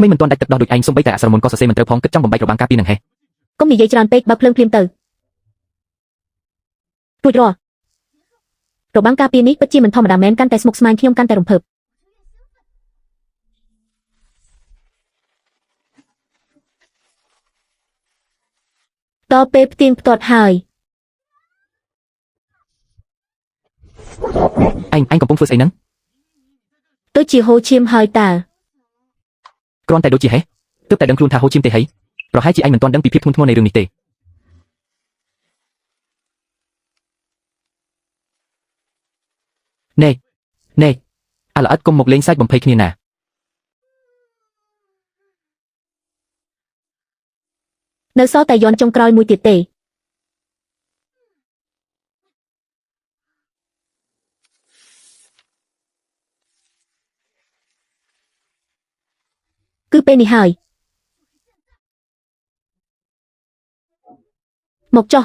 ក្មេងមិនទាន់ដាច់ទឹកដោះដូចឯងសូម្បីតែអក្សរមុនក៏សរសេរមិនត្រូវផងគិតចង់បំបែករបាំងការពារនឹងហេះ កុំនិយាយច្រើនពេកបើកភ្លើងភ្លាមទៅរួចរាល់របាំងការពារនេះពិតជាមិនធម្មតាមែនកាន់តែស្មុគស្មាញខ្ញុំកាន់តែរំភើបដល់ពេលផ្ទៀងផ្ទាត់ហើយ ឯងកំពុងធ្វើស្អីហ្នឹង ដូចជាហូរឈាមហើយតើ គ្រាន់តែដូចជាហេះទើបតែដឹងខ្លួនថាហូរឈាមទេហីប្រហែលជាឯងមិនទាន់ដឹងពីភាពធ្ងន់ធ្ងរនៃរឿងនេះទេណែណែអាល្អិតកុំមកលេងសាច់បំភ័យគ្នាណា នៅសល់តែយន់ចុងក្រោយមួយទៀតទេគឺពេលនេះហើយមកចុះ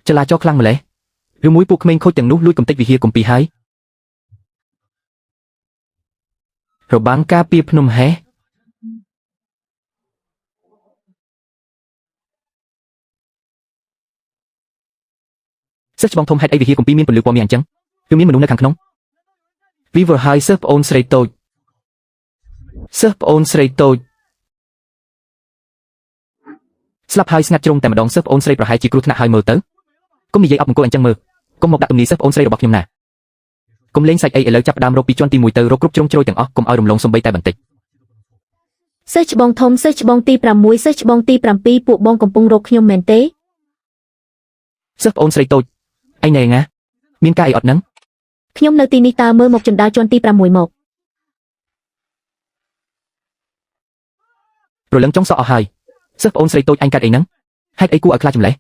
ចលាចលខ្លាំងម្ល៉េះឬមួយពួកក្មេងខូចទាំងនោះលួចកំទេចវិហារគម្ពីរហើយរបាំងការពារភ្នំហេះសិស្សច្បងធំហេតុអីវិហារគម្ពីរមានពន្លឺពណ៌មាសអញ្ចឹងគឺមានមនុស្សនៅខាងក្នុងវីវរហើយសិស្សប្អូនស្រីតូចសិស្សប្អូនស្រីតូចស្លាប់ហើយស្ងាត់ជ្រុងតែម្ដងសិស្សប្អូនស្រីប្រហែលជាគ្រោះថ្នាក់ហើយមើលទៅកុំនិយាយអប់មង្គលអញ្ចឹងមើលកុំមកដាក់ទំនាយសិស្សប្អូនស្រីរបស់ខ្ញុំណាកុំលេងសាច់អីឥឡូវចាប់ផ្ដើមរកពីជាន់ទី1ទៅរកគ្រប់ជ្រុងជ្រោយទាំងអស់កុំឲ្យរំលងសំបីតែបន្តិច សិស្សច្បងធំសិស្សច្បងទី6សិស្សច្បងទី7ពួកបងកំពុងរកខ្ញុំមែនទេ សិស្សប្អូនស្រីតូចអីណែងាមានការអីអត់ហ្នឹង ខ្ញុំនៅទីនេះតើមើលមកជណ្ដើរជាន់ទី6មក ប្រលឹងចុងសក់អស់ហើយសិស្សប្អូនស្រីតូចអញកាត់អីហ្នឹងហេតុអីគួរឲ្យខ្លាចចម្លេះ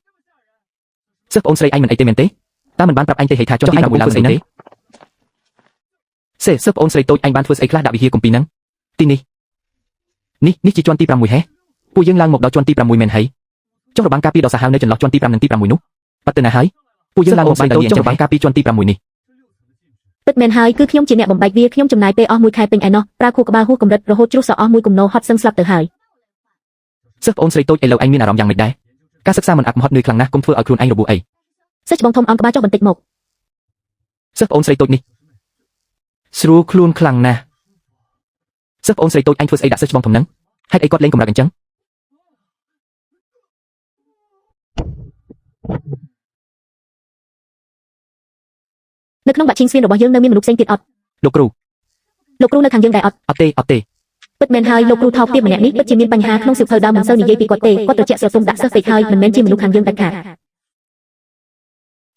សិស្សប្អូនស្រីអញមិនអីទេមែនទេតើមិនបានប្រាប់អញទេហីថាជាន់ទី6ឡើងស្អីហ្នឹងសេសិស្សប្អូនស្រីតូចអញបានធ្វើស្អីខ្លះដាក់វិហារគម្ពីរហ្នឹងទីនេះនេះនេះជាជាន់ទី6ហេពួកយើងឡើងមកដល់ជាន់ទី6មែនហីចុះរបាំងការពារដ៏សាហាវនៅចន្លោះជាន់ទី5និងទី6នោះបាត់ទៅណាហើយពួកយើងឡើងមកបានដល់ចុះរបាំងការពារជាន់ទី6នេះ ពិតមែនហើយគឺខ្ញុំជាអ្នកបំបែកវាខ្ញុំចំណាយពេលអស់មួយខែពេញឯណោះប្រើខួរក្បាលហួសកម្រិតរហូតជ្រុះសក់អស់មួយគំនរហត់សឹងស្លាប់ទៅហើយ សិស្សប្អូនស្រីតូចឥឡូវឯងមានអារម្មណ៍យ៉ាងម៉េចដែរការសិក្សាមិនអាប់មហត់នឿយខ្លាំងណាស់កុំធ្វើឲ្យខ្លួនឯងរបួសអី សិស្សច្បងធំអោនក្បាលចុះបន្តិចមក សិស្សប្អូនស្រីតូចនេះស្រួលខ្លួនខ្លាំងណាស់សិស្សប្អូនស្រីតូចអញធ្វើស្អីដាក់សិស្សច្បងធំហ្នឹងហេតុអីគាត់លេងកម្រិតអញ្ចឹង នៅក្នុងបាក់ឈីងស្វៀនរបស់យើងនៅមានមនុស្សផ្សេងទៀតអត់ លោកគ្រូ លោកគ្រូនៅខាងយើងដែរអត់ អត់ទេអត់ទេ ពិតមែនហើយលោកគ្រូថោកទាបម្នាក់នេះពិតជាមានបញ្ហាក្នុងសៀវភៅដើមមិនសូវនិយាយពីគាត់ទេគាត់ត្រជាក់ស្រទុំដាក់សិស្សពេកហើយមិនមែនជាមនុស្សខាងយើងដាច់ខាត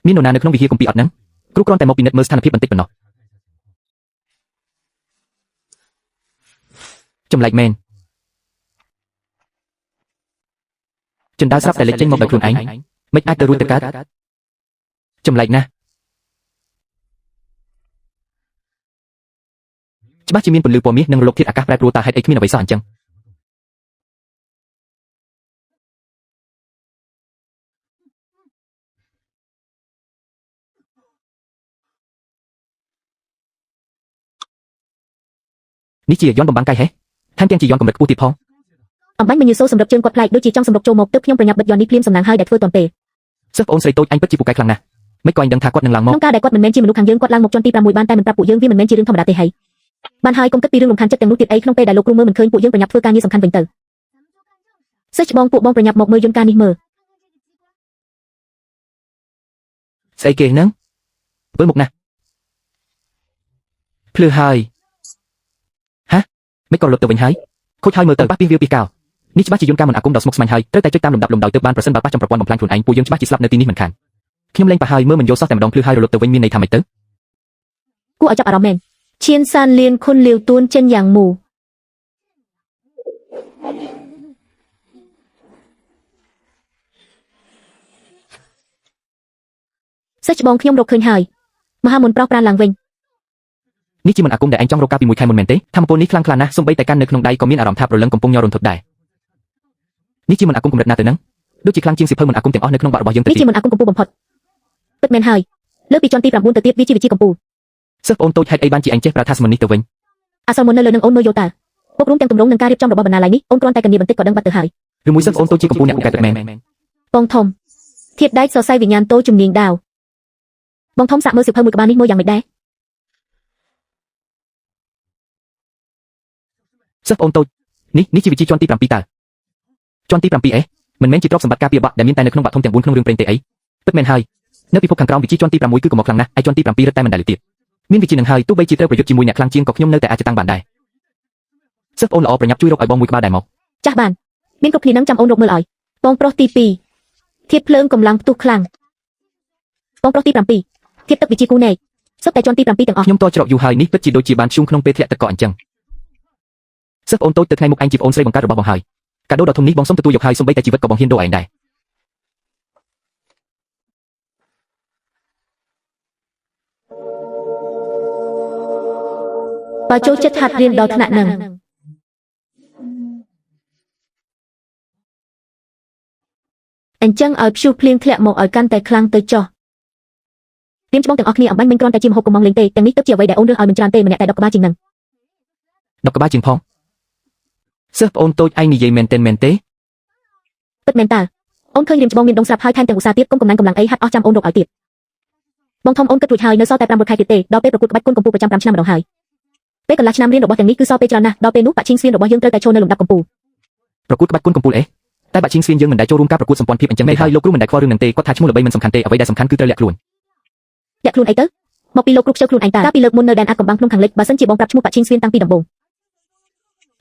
មាននរណានៅក្នុងវិហារគម្ពីរអត់ហ្នឹងគ្រូគ្រាន់តែមកពិនិត្យមើលស្ថានភាពបន្តិចប៉ុណ្ណោះចម្លែកមែនចិនដាស្រាប់តែលេចចេញមកដោយខ្លួនឯងមិនអាចទៅរួចទៅកើតចម្លែកណាស់ច្បាស់ជាមានពន្លឺពណ៌មាសនិងរលកធាតុអាកាសប្រែប្រួលតើហេតុអីគ្មានអ្វីសោះអញ្ចឹងនេះជាយន្តបំបាំងកាយហេថែមទាំងជាយន្តកម្រិតខ្ពស់ទៀតផង អំបញ្ញមិនញើសូសម្រាប់ជើងគាត់ប្លែកដូចជាចង់សម្រុកចូលមកទើបខ្ញុំប្រញាប់បិទយន្តនេះភ្លាមសំណាងហើយដែលធ្វើទាន់ពេល សិស្សប្អូនស្រីតូចអញពិតជាពូកែខ្លាំងណាស់មិនក៏អញដឹងថាគាត់នឹងឡើងមក ក្នុងការដែលគាត់មិនមែនជាមនុស្សខាងយើងគាត់ឡើងមកជាន់ទី6បានតែមិនប្រាប់ពួកយើងវាមិនមែនជារឿងធម្មតាទេហើយបានហើយកុំគិតពីរឿងរំខានចិត្តទាំងនោះទៀតអីក្នុងពេលដែលលោកគ្រូមើលមិនឃើញពួកយើងប្រញាប់ធ្វើការងារសំខាន់វិញទៅសិស្សច្បងពួកបងប្រញាប់មកមើលយន្តការនេះមើល ស្អីគេហ្នឹងវិលមុខណាស់ភ្លឺហើយហាមិនក៏លុបទៅវិញហើយខូចហើយមើលទៅប៉ះពីវាពីកោនេះច្បាស់ជាយន្តការមិនអាគមដ៏ស្មុគស្មាញហើយត្រូវតែចុចតាមលំដាប់លំដោយទើបបានប្រសិនបើប៉ះចំប្រព័ន្ធបំផ្លាញខ្លួនឯងពួកយើងច្បាស់ជាស្លាប់នៅទីនេះមិនខានខ្ញុំលេងប៉ះហើយមើលមិនយល់សោះតែម្ដងភ្លឺហើយរលត់ទៅវិញមានន័យថាម៉េចទៅ គួរឲ្យចាប់អារម្មណ៍មែនឈៀនសានលៀនខុនលាវទួនចិនយ៉ាងមូសិស្សច្បងខ្ញុំរកឃើញហើយមហាមុនប្រោះប្រានឡើងវិញ នេះជាមិនអាគមដែលឯងចង់រកកាលពីមួយខែមុនមែនទេធម្មពលនេះខ្លាំងក្លាណាស់សូម្បីតែកាន់នៅក្នុងដៃក៏មានអារម្មណ៍ថាប្រលឹងកំពុងញ័ររន្ធត់ដែរនេះជាមិនអាគមកម្រិតណាទៅនឹងដូចជាខ្លាំងជាងសិភៅមិនអាគមទាំងអស់នៅក្នុងបាក់របស់យើងទៅ នេះ ទៀត ជាមន្តអាគមកម្ពុជាបំផុត ពិតមែនហើយលើពីជាន់ទី9ទៅទៀតវាជាវិជាកម្ពូល សិស្សប្អូនតូចហេតុអីបានជាឯងចេះប្រើថាសមនេះទៅវិញ អសលមុននៅលើនឹងអូនមើលយល់តើពុករួមទាំងទម្រង់និងការរៀបចំរបស់បណ្ណាល័យនេះអូនគ្រាន់តែកញ្ញាបន្តិចក៏ដឹងបាត់ទៅហើយ ឬមួយសិស្សប្អូនតូចជាកម្ពូលអ្នកពូកែពិតមែន បងធំធាតដែកសរសៃវិញ្ញាណតូជំនាញដាវបងធំសាក់មើលសៀវភៅមួយក្បាលនេះមើលយ៉ាងម៉េចដែរ សិស្សប្អូនតូចនេះនេះជាវិជាជាន់ទី7តើជាន់ទី7អេមិនមែនជាទ្រព្យសម្បត្តិការពារបាក់ដែលមានតែនៅក្នុងបាក់ធំទាំង4ក្នុងរឿងព្រេងទេអីពិតមែនហើយនៅពិភពខាងក្រោមវិជាជាន់ទី6គឺកុំមកខ្លាំងណាស់ឯជាន់ទី7រឹតតែមិនដែលទៀតមានវិជានឹងហើយទោះបីជាត្រូវប្រយុទ្ធជាមួយអ្នកខ្លាំងជាងក៏ខ្ញុំនៅតែអាចតាំងបានដែរសិស្សប្អូនល្អប្រញាប់ជួយរកឲ្យបងមួយក្បាលដែរមក ចាស់បានមានគ្រប់គ្នានឹងចាំអូនរកមើលឲ្យបងប្រុសទី2ធាតភ្លើងកម្លាំងផ្ទុះខ្លាំងបងប្រុសទី7ធាតទឹកវិជាគូណេកសុទ្ធតែជាន់ទី7ទាំងអស់ ខ្ញុំតច្រកយូរហើយនេះពិតជាដូចជាបានឈូងក្នុងពេលធ្លាក់ទឹកកកអញ្ចឹងសិស្សប្អូនតូចទៅថ្ងៃមុខឯងជាប្អូនស្រីបង្កើតរបស់បងហើយកាដូដ៏ធំនេះបងសូមទទួលយកហើយសូម្បីតែជីវិតក៏បងហ៊ានដូរឯងដែរ បើចូលចិត្តហាត់រៀនដល់ថ្នាក់នឹងអញ្ចឹងឲ្យព្យុះភ្លៀងធ្លាក់មកឲ្យកាន់តែខ្លាំងទៅចុះរៀមច្បងទាំងអស់គ្នាអំបញ្ញមិនគ្រាន់តែជាម្ហូបកំងលេងទេទាំងនេះទើបជាអ្វីដែលអូនរើសឲ្យមិនច្រើនទេម្នាក់តែ10ក្បាលជាងនឹង 10ក្បាលជាងផងសិស្សប្អូនតូចឯងនិយាយមែនទែនមែនទេ ពិតមែនតើអូនឃើញរៀមច្បងមានដងស្រាប់ហើយថែមទាំងឧស្សាហ៍ទៀតគុំកំណាញ់កម្លាំងអីហាត់អស់ចាំអូនរកឲ្យទៀតបងធំអូនគិតរួចហើយនៅសល់តែ5ខែទៀតទេដល់ពេលប្រកួតក្បាច់គុណកម្ពុជាប្រចាំ5ឆ្នាំម្ដងហើយពេលកន្លះឆ្នាំរៀនរបស់ទាំងនេះគឺសល់ពេលច្រើនណាស់ដល់ពេលនោះបាក់ឈីងស្វៀនរបស់យើងត្រូវតែចូលនៅលំដាប់កម្ពុជា ប្រកួតក្បាច់គុណកម្ពុជាអេតែបាក់ឈីងស្វៀនយើងមិនដែលចូលរួមការប្រកួតសម្ព័ន្ធភាពអញ្ចឹងទេហើយលោកគ្រូមិនដែលខ្វល់រឿងនឹងទេគាត់ថាឈ្មោះល្បីមិនសំខាន់ទេអ្វីដែលសំខាន់គឺត្រូវលាក់ខ្លួន លាក់ខ្លួនអីទៅមកពីលោកគ្រូខ្ជិលខ្លួនឯងតាកាលពីលើកមុននៅដែនអាចកំបាំងភ្នំខាងលិចបើសិនជាបងប្រាប់ឈ្មោះបាក់ឈីងស្វៀនតាំងពីដំបូង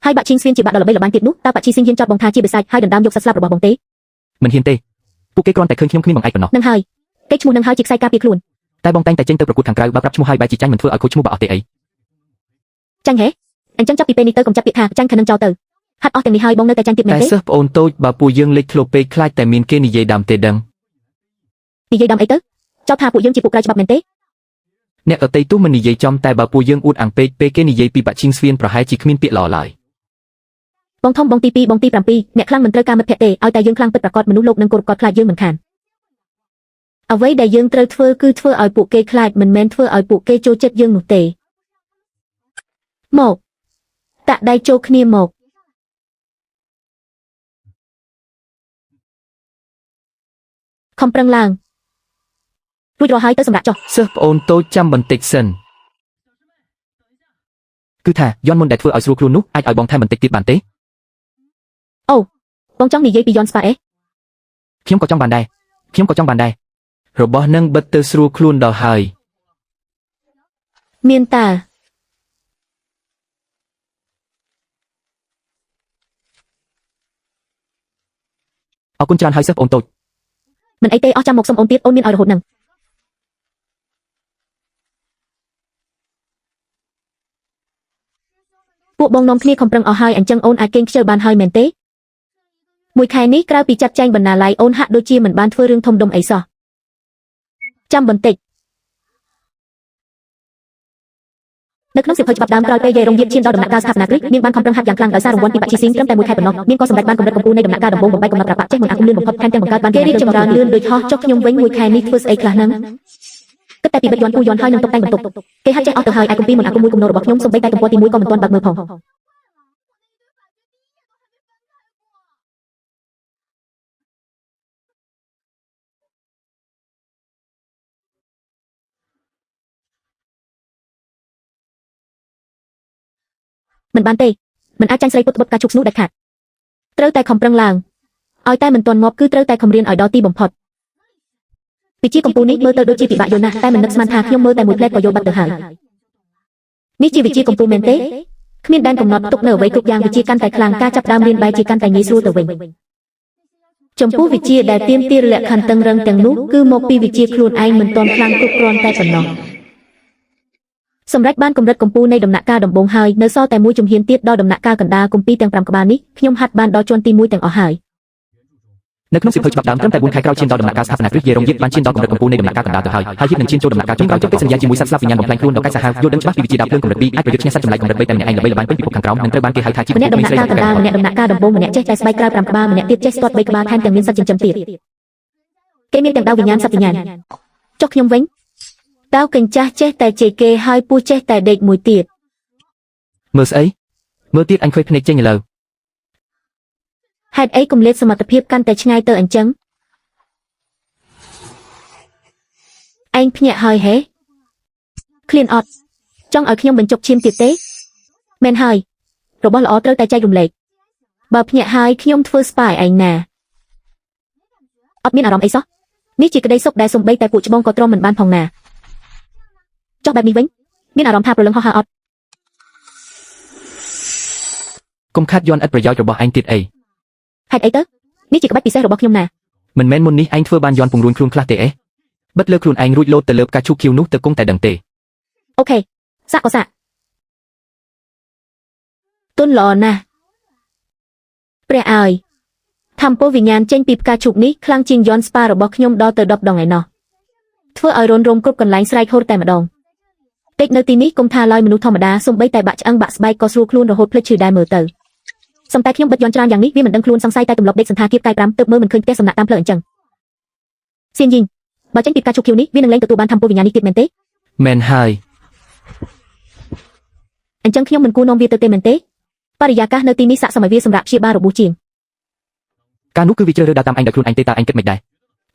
ហើយបាក់ឈីងស្វៀនជាបាក់ដ៏ល្បីល្បាញទៀតនោះតើបាក់ឈីស៊ីងហ៊ានចោទបងថាជាបិសាចហើយដណ្ដើមយកសត្វស្លាបរបស់បងទេ មិនហ៊ានទេពួកគេគ្រាន់តែឃើញខ្ញុំគ្មានបង្អែកប៉ុណ្ណោះ នឹងហើយគេឈ្មោះនឹងហើយជាខ្សែការពារខ្លួន តែបងតែងតែចេញទៅប្រកួតខាងក្រៅបើប្រាប់ឈ្មោះហើយបែរជាចាញ់មិនធ្វើឲ្យខូចឈ្មោះបើអស់ទេអី ចាញ់ហេអញ្ចឹងចាប់ពីពេលនេះទៅកុំចាប់ពាក្យថាចាញ់ខនឹងចោលទៅហាត់អស់ទាំងនេះហើយបងនៅតែចាញ់ទៀតមែនទេ តែសិស្សប្អូនតូចបើពួកយើងលេចធ្លោពេកខ្លាចតែមានគេនិយាយដើមទេដឹង និយាយដើមអីទៅចោទថាពួកយើងជាពួកក្រៅច្បាប់មែនទេ អ្នកដតីទោះមិននិយាយចំតែបើពួកយើងអួតអាងពេកពេលគេនិយាយពីបាក់ឈីងស្វៀនប្រហែលជាគ្មានពាក្យល្អឡើយ បងធំបងទី2បងទី7អ្នកខ្លាំងមិនត្រូវការមិត្តភក្តិទេឲ្យតែយើងខ្លាំងពិតប្រាកដមនុស្សលោកនឹងគោរពគាត់ខ្លាចយើងមិនខានអ្វីដែលយើងត្រូវធ្វើគឺធ្វើឲ្យពួកគេខ្លាចមិនមែនធ្វើឲ្យពួកគេចូលចិត្តយើងនោះទេមកតាក់ដៃចូលគ្នាមកខំប្រឹងឡើងរួចរាល់ហើយទៅសម្រាប់ចុះ សិស្សប្អូនតូចចាំបន្តិចសិនគឺថាយន់មុនដែលធ្វើឲ្យស្រួលខ្លួននោះអាចឲ្យបងថែមបន្តិចទៀតបានទេ បងចង់និយាយពីយ៉នស្ប៉ាអេ ខ្ញុំក៏ចង់បានដែរខ្ញុំក៏ចង់បានដែររបស់នឹងបិទទៅស្រួលខ្លួនដល់ហើយ មានតើ អរគុណច្រើនហើយសិស្សប្អូនតូច មិនអីទេអស់ចាំមកសុំអូនទៀតអូនមានឲ្យរហូតនឹងពួកបងនាំគ្នាខំប្រឹងអស់ហើយអញ្ចឹងអូនអាចគេងខ្ជិលបានហើយមែនទេមួយខែនេះក្រៅពីចាត់ចែងបណ្ណាល័យអូនហាក់ដូចជាមិនបានធ្វើរឿងធំដុំអីសោះចាំបន្តិចនៅក្នុងសៀវភៅច្បាប់ដើមក្រោយពេលយាយរងយាបឈានដល់ដំណាក់កាលស្ថាបនាគ្រិស្តនាងបានខំប្រឹងហាត់យ៉ាងខ្លាំងដោយសាររង្វាន់ពីបាក់ឈីស៊ីងត្រឹមតែមួយខែប៉ុណ្ណោះនាងក៏សម្រេចបានកម្រិតកំពូលនៃដំណាក់កាលដំបូងបំបែកកំណត់ត្រាបាក់ចេះមុនអាគមលឿនបំផុតថែមទាំងបង្កើតបានគេរីកចម្រើនលឿនដូចហោះចុះខ្ញុំវិញមួយខែនេះធ្វើស្អីខ្លះហ្នឹងគិតតែពីបិទយន់គូយន់ហើយនឹងតុបតែងបន្ទប់គេហាត់ចេះអស់ទៅហើយឯគម្ពីរមុនអាគមមួយគំនររបស់ខ្ញុំសូម្បីតែទំព័រទី1ក៏មិនទាន់បើកមើលផងមិនបានទេមិនអាចចាញ់ស្រីពុតត្បុតការជុកស្នោះដាច់ខាតត្រូវតែខំប្រឹងឡើងឲ្យតែមិនទាន់ងាប់គឺត្រូវតែខំរៀនឲ្យដល់ទីបំផុតវិជាកម្ពុជានេះមើលទៅដូចជាពិបាកយល់ណាស់តែមិននឹកស្មានថាខ្ញុំមើលតែមួយផ្លែក៏យល់បាត់ទៅហើយនេះជាវិជាកម្ពុជាមែនទេគ្មានដែនកំណត់ទុកនៅអ្វីគ្រប់យ៉ាងវិជាកាន់តែខ្លាំងការចាប់ផ្ដើមរៀនបែរជាកាន់តែងាយស្រួលទៅវិញចំពោះវិជាដែលទាមទារលក្ខខណ្ឌតឹងរឹងទាំងនោះគឺមកពីវិជាខ្លួនឯងមិនទាន់ខ្លាំងគ្រប់គ្រាន់តែប៉ុណ្ណោះសម្រាប់បានកម្រិតកម្ពូលនៃដំណាក់កាលដំបូងហើយនៅសល់តែមួយជំហានទៀតដល់ដំណាក់កាលកណ្ដាលគម្ពីរទាំង5ក្បាលនេះខ្ញុំហាត់បានដល់ជាន់ទី1ទាំងអស់ហើយ នៅក្នុងសៀវភៅច្បាប់ដើមត្រឹមតែ4ខែក្រោយឈានដល់ដំណាក់កាលស្ថាបនាគ្រិស្តយាយរងយាបបានឈានដល់កម្រិតកំពូលនៃដំណាក់កាលកណ្ដាលទៅហើយហើយយាបនឹងឈានចូលដំណាក់កាលចុងក្រោយចុះកិច្ចសន្យាជាមួយសត្វស្លាបវិញ្ញាណបំផ្លាញខ្លួនដ៏កាចសាហាវយល់ដឹងច្បាស់ពីវិជាដាបភ្លើងកម្រិត2អាចប្រយុទ្ធឈ្នះសត្វចម្លែកកម្រិត3តែម្នាក់ឯងល្បីល្បាញពេញពិភពខាងក្រោមនឹងត្រូវបានគេហៅថាជា ម្នាក់ដំណាក់កាលកណ្ដាលម្នាក់ដំណាក់កាលដំបូងម្នាក់ចេះតែស្បែកក្រៅ5ក្បាលម្នាក់ទៀតចេះស្ទាត់3ក្បាលថែមទាំងមានសត្វចិញ្ចឹមទៀតគេមានទាំងដាវវិញ្ញាណសត្វវិញ្ញាណច ចុះខ្ញុំវិញតៅកញ្ចាស់ចេះតែជេរគេហើយពស់ចេះតែដេកមួយទៀត មើលស្អីមើលទៀតអញខ្វេះភ្នែកចេញឥឡូវ ហេតុអីគម្លាតសមត្ថភាពកាន់តែឆ្ងាយទៅអញ្ចឹងឯងភ្ញាក់ហើយហេឃ្លានអត់ចង់ឲ្យខ្ញុំបញ្ចុកឈាមទៀតទេមែនហើយរបស់ល្អត្រូវតែចែករំលែកបើភ្ញាក់ហើយខ្ញុំធ្វើស្ប៉ាឲ្យឯងណាអត់មានអារម្មណ៍អីសោះនេះជាក្តីសុខដែលសំបីតែពួកច្បងក៏ទ្រាំមិនបានផងណាចុះបែបនេះវិញមានអារម្មណ៍ថាប្រលឹងហោះហើរអត់ កុំខាត់យន់ឥតប្រយោជន៍របស់ឯងទៀតអី ហេតុអីទៅនេះជាក្បាច់ពិសេសរបស់ខ្ញុំណា មិនមែនមុននេះឯងធ្វើបានយន់ពង្រួញខ្លួនខ្លះទេអេបិទលើខ្លួនឯងរួចលោតទៅលើផ្កាឈូកខៀវនោះទៅគង់តែដឹងទេ OK សាក់ក៏សាក់ទុនល្អណាស់ព្រះអើយធម្មពលវិញ្ញាណចេញពីផ្កាឈូកនេះខ្លាំងជាងយន់ស្ប៉ារបស់ខ្ញុំដល់ទៅ10ដងឯណោះធ្វើឲ្យរនរោមគ្រប់កន្លែងស្រែកហូរតែម្ដងតិចនៅទីនេះគុំថាឡើយមនុស្សធម្មតាសំបីតែបាក់ឆ្អឹងបាក់ស្បែកក៏ស្រួលខ្លួនរហូតភ្លេចឈឺដែរមើលទៅសំតែខ្ញុំបិទយន់ច្រើនយ៉ាងនេះវាមិនដឹងខ្លួនសង្ស័យតែទម្លាប់ដេកសន្តាគារផ្កាយ5ទើបមើលមិនឃើញផ្ទះសំណាក់តាមផ្លូវអញ្ចឹងសៀនយីងបើចេញពីផ្កាឈូកខៀវនេះវានឹងលែងទទួលបានធម្មពលវិញ្ញាណនេះទៀតមែនទេ មែនហើយ អញ្ចឹងខ្ញុំមិនគួរនាំវាទៅទេមែនទេបរិយាកាសនៅទីនេះស័ក្តិសមឲ្យវាសម្រាប់ព្យាបាលរបួសជាង ការនោះគឺវាជ្រើសរើសដើរតាមឯងដោយខ្លួនឯងទេតើឯងគិតមិនដែរ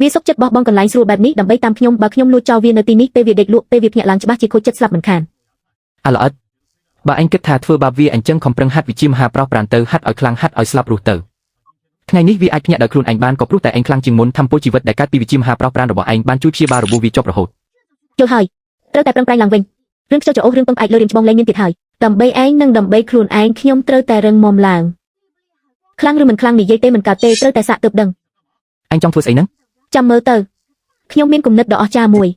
វាសុខចិត្តបោះបង់កន្លែងស្រួលបែបនេះដើម្បីតាមខ្ញុំបើខ្ញុំលួចចោលវានៅទីនេះពេលវាដេកលក់ពេលវាភ្ញាក់ឡើងច្បាស់ជាខូចចិត្តស្លាប់មិនខាន អាល្អិតបើឯងគិតថាធ្វើបាបវាអញ្ចឹងខំប្រឹងហាត់វិជាមហាប្រោះប្រានទៅហាត់ឲ្យខ្លាំងហាត់ឲ្យស្លាប់រស់ទៅថ្ងៃនេះវាអាចភ្ញាក់ដោយខ្លួនឯងបានក៏ព្រោះតែឯងខ្លាំងជាងមុនធម្មពលជីវិតដែលកើតពីវិជាមហាប្រោះប្រានរបស់ឯងបានជួយព្យាបាលរបួសវាជាប់រហូត យល់ហើយត្រូវតែប្រឹងប្រែងឡើងវិញរឿងខ្ជិលច្រអូសរឿងពឹងផ្អែកលើរៀមច្បងលែងមានទៀតហើយដើម្បីឯងនិងដើម្បីខ្លួនឯងខ្ញុំត្រូវតែរឹងមាំឡើងខ្លាំងឬមិនខ្លាំងនិយាយទេមិនកើតទេត្រូវតែសាកទើបដឹង ឯងចង់ធ្វើស្អីហ្នឹង ចាំមើលទៅខ្ញុំមានគំនិតដ៏អស្ចារ្យមួយ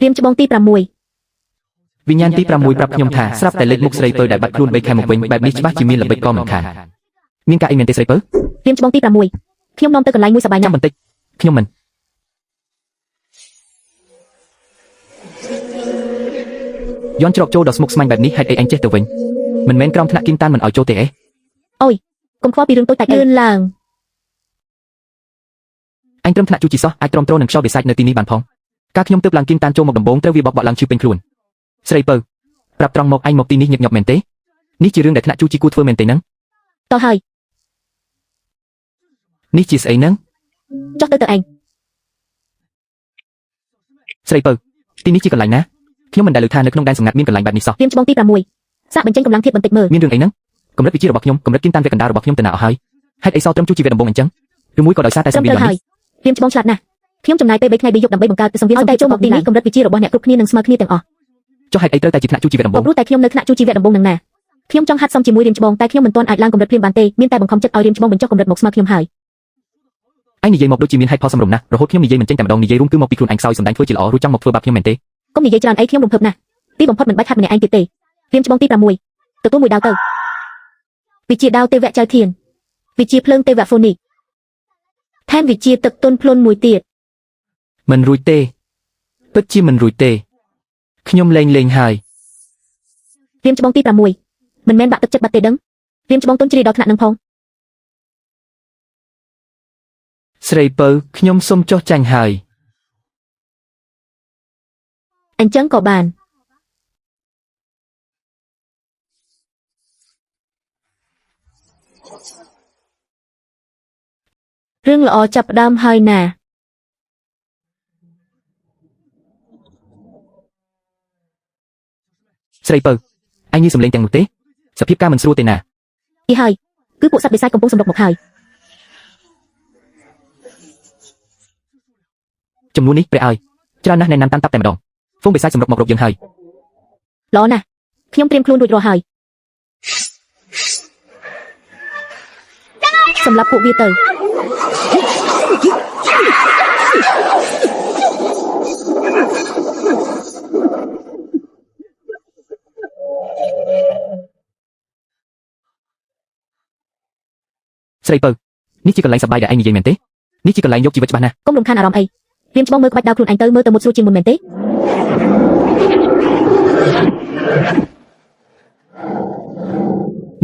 រៀមច្បងទី6 វិញ្ញាណទី6ប្រាប់ខ្ញុំថាស្រាប់តែលេចមុខស្រីពៅដែលបាត់ខ្លួន3ខែមកវិញបែបនេះច្បាស់ជាមានល្បិចក៏មិនខានមានការអីមែនទេស្រីពៅ រៀមច្បងទី6ខ្ញុំនាំទៅកន្លែងមួយសប្បាយណាស់ ចាំបន្តិចខ្ញុំមិនយន់ច្រកចូលដល់ស្មុគស្មាញបែបនេះហេតុអីឯងចេះទៅវិញមិនមែនក្រោមថ្នាក់គីមតានមិនឲ្យចូលទេអេ កុំខ្វល់ពីរឿងតូចតាចអីលឿនឡើង អញត្រឹមថ្នាក់ជួជីសោះអាចទ្រាំទ្រនឹងខ្យល់បិសាចនៅទីនេះបានផងការខ្ញុំទើបឡើងគីមតានចូលមកដំបូងត្រូវវាបកបក់ឡើងឈឺពេញខ្លួនស្រីពៅប្រាប់ត្រង់មកឯងមកទីនេះញឹកញាប់មែនទេនេះជារឿងដែលថ្នាក់ជួជីគួរធ្វើមែនទេហ្នឹង តោះហើយ នេះជាស្អីហ្នឹង ចុះទៅទៅឯង ស្រីពៅទីនេះជាកន្លែងណាខ្ញុំមិនដែលលើថានៅក្នុងដែនសម្ងាត់មានកន្លែងបែបនេះសោះ រៀមច្បងទី6សាកបញ្ចេញកម្លាំងធាតុបន្តិចមើល មានរឿងអីហ្នឹងកម្រិតវិជារបស់ខ្ញុំកម្រិតគីមតានវគ្គកណ្ដាលរបស់ខ្ញុំទៅណាអស់ហើយហេតុអីសល់ត្រឹមជួជីវៈដំបូងអញ្ចឹងឬមួយក៏ដោយសារតែ ត្រឹមត្រូវហើយ សង្វៀនយ៉ាងនេះ រៀមច្បងឆ្លាតណាស់ខ្ញុំចំណាយពេល3ថ្ងៃ3យប់ដើម្បីបង្កើតសង្វៀនឲ្យតែចូលមកទីនេះកម្រិតវិជារបស់អ្នកគ្រប់គ្នានឹងស្មើគ្នាទាំងអស់ ចុះហេតុអីត្រូវតែជាថ្នាក់ជួជីវៈដំបូង ក៏ព្រោះតែខ្ញុំនៅថ្នាក់ជួជីវៈដំបូងនឹងណាខ្ញុំចង់ហាត់សមជាមួយរៀមច្បងតែខ្ញុំមិនទាន់អាចឡើងកម្រិតភ្លាមបានទេមានតែបង្ខំចិត្តឲ្យរៀមច្បងបញ្ចុះកម្រិតមកស្មើខ្ញុំហើយ ឯងនិយាយមកដូចជាមានហេតុផលសមរម្យណាស់រហូតខ្ញុំនិយាយមិនចេញតែម្ដងនិយាយរួមគឺមកពីខ្លួនឯងខ្សោយសម្ដែងធ្វើជាល្អរួចចង់មកធ្វើបាបខ្ញុំមែនទេ កុំនិយាយច្រើនអីខ្ញុំរំភើបណាស់ទីបំផុតមិនបាច់ហាត់ម្នាក់ឯងទៀតទេរៀមច្បងទី6ទទួលមួយដាវទៅវិជាដាវទេវៈចៅធានវិជាភ្លើងទេវៈហ្វូនីកថែមវិជាទឹកទុនភ្លុនមួយទៀត មិនរួចទេពិតជាមិនរួចទេខ្ញុំលែងលេងហើយ រៀមច្បងទី6មិនមែនបាក់ទឹកចិត្តបាត់ទេដឹងរៀមច្បងទុនជ្រាយដល់ថ្នាក់នឹងផង ស្រីពៅខ្ញុំសុំចុះចាញ់ហើយ អញ្ចឹងក៏បានរឿងល្អចាប់ផ្ដើមហើយណា ស្រីពៅឯងនេះសំលេងទាំងនោះទេសភាពការមិនស្រួលទេណា អីហើយគឺពួកសត្វបិសាចកំពុងសម្រុកមកហើយ ចំនួននេះព្រះអើយច្រើនណាស់ណែនាំតាមតាប់តែម្ដងហ្វូងបិសាចសម្រុកមករកយើងហើយ ល្អណាស់ខ្ញុំត្រៀមខ្លួនរួចរាល់ហើយសម្រាប់ពួកវាទៅ ស្រីពៅនេះជាកន្លែងសប្បាយដែលឯងនិយាយមែនទេនេះជាកន្លែងយកជីវិតច្បាស់ណាស់ កុំរំខានអារម្មណ៍អីរៀមច្បងមើលក្បាច់ដាវខ្លួនឯងទៅមើលទៅមុតស្រួលជាងមុនមែនទេ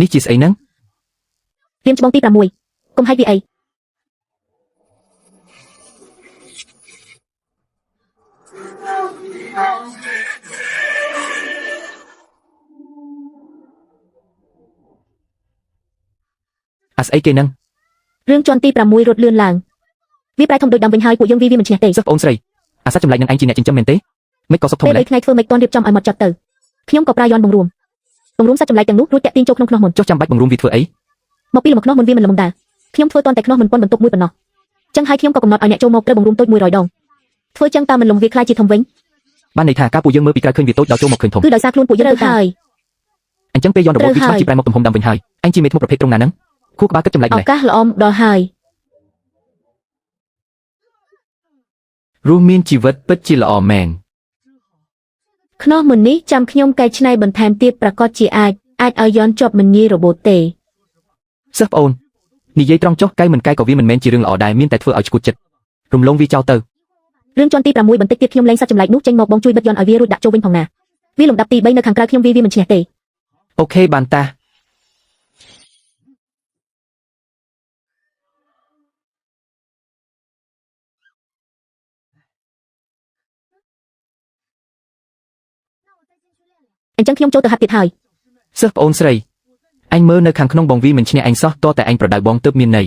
នេះជាស្អីហ្នឹង រៀមច្បងទី6កុំហែកវាអី អាស្អីគេនឹង រឿងជាន់ទី6រត់លឿនឡើងវាប្រែធំដូចដើមវិញហើយពួកយើងវាវាមិនឈ្នះទេ សិស្សប្អូនស្រីអាសត្វចម្លែកនឹងឯងជាអ្នកចិញ្ចឹមមែនទេមិនក៏សុកធំ ពេល ម្ល៉េះ 3ថ្ងៃធ្វើមិនទាន់រៀបចំឲ្យមកចត់ទៅខ្ញុំក៏ប្រាយ័នបង្រួមបង្រួមសត្វចម្លែកទាំងនោះរួចតាក់ទាញចូលក្នុងខ្នោះមុន ចុះចាំបាច់បង្រួមវាធ្វើអី មកពីលំខ្នោះមុនវាមិនល្មមដែរខ្ញុំធ្វើទាន់តែខ្នោះមិនប៉ុនបន្ទប់មួយប៉ុណ្ណោះចឹងហើយខ្ញុំក៏កំណត់ឲ្យអ្នកចូលមកត្រូវបង្រួមតូច100ដងធ្វើចឹងតើមិនលំវាខ្លាយជាធំវិញ បានន័យថាការពួកយើងមើលពីក្រៅឃើញវាតូចដល់ចូលមកឃើញធំ គឺដោយសារខ្លួនពួកយើងទៅហើយ អញ្ចឹងពេលយន់របូត ត្រូវ វាច្បាស់ជាប្រែមកទំហំដើមវិញហើយឯងជាមេធ្មប់ប្រភេទត្រង់ណាហ្នឹងខួរក្បាលគិតចម្លែកម្លេះ ឱកាសល្អមដល់ហើយ រស់មានជីវិតពិតជាល្អមែន ខ្នោះមុននេះចាំខ្ញុំកែច្នៃបន្ថែមទៀតប្រកាសជាអាចអាចឲ្យយន់ជាប់មិនងាយរបូតទេ សិស្សប្អូននិយាយត្រង់ចុះកែមិនកែក៏វាមិនមែនជារឿងល្អដែរមានតែធ្វើឲ្យឈួតចិត្តរំលងវាចោលទៅ រឿងជាន់ទី6បន្តិចទៀតខ្ញុំលែងសត្វចម្លែកនោះចេញមកបងជួយបិទយន់ឲ្យវារួចដាក់ចូលវិញផងណាវាលំដាប់ទី3នៅខាងក្រៅខ្ញុំវាវាមិនឈ្នះទេ OK បានតា អញ្ចឹងខ្ញុំចូលទៅហាត់ទៀតហើយ សិស្សប្អូនស្រីអញមើលនៅខាងក្នុងបងវីមិនឈ្នះអញសោះតតែអញប្រដៅបងទើបមានន័យ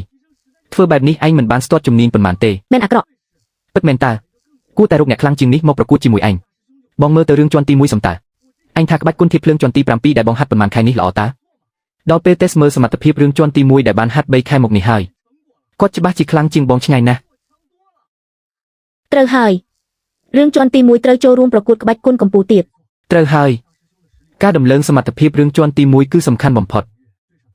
ធ្វើបែបនេះអញមិនបានស្ទាត់ជំនាញប៉ុន្មានទេ មែនអាក្រក់ ពិតមែនតើគួរតែរកអ្នកខ្លាំងជាងនេះមកប្រកួតជាមួយឯងបងមើលទៅរឿងជាន់ទី1សំតើអញថាក្បាច់គុណធៀបភ្លើងជាន់ទី7ដែលបងហាត់ប៉ុន្មានខែនេះល្អតើ ដល់ពេលតេស្តមើលសមត្ថភាពរឿងជាន់ទី1ដែលបានហាត់3ខែមកនេះហើយគាត់ច្បាស់ជាខ្លាំងជាងបងឆ្ងាយណាស់ ត្រូវហើយរឿងជាន់ទី1ត្រូវចូលរួមប្រកួតក្បាច់គុណកម្ពុជាទៀត ត្រូវហើយការដំឡើងសមត្ថភាពរឿងជាន់ទី1គឺសំខាន់បំផុត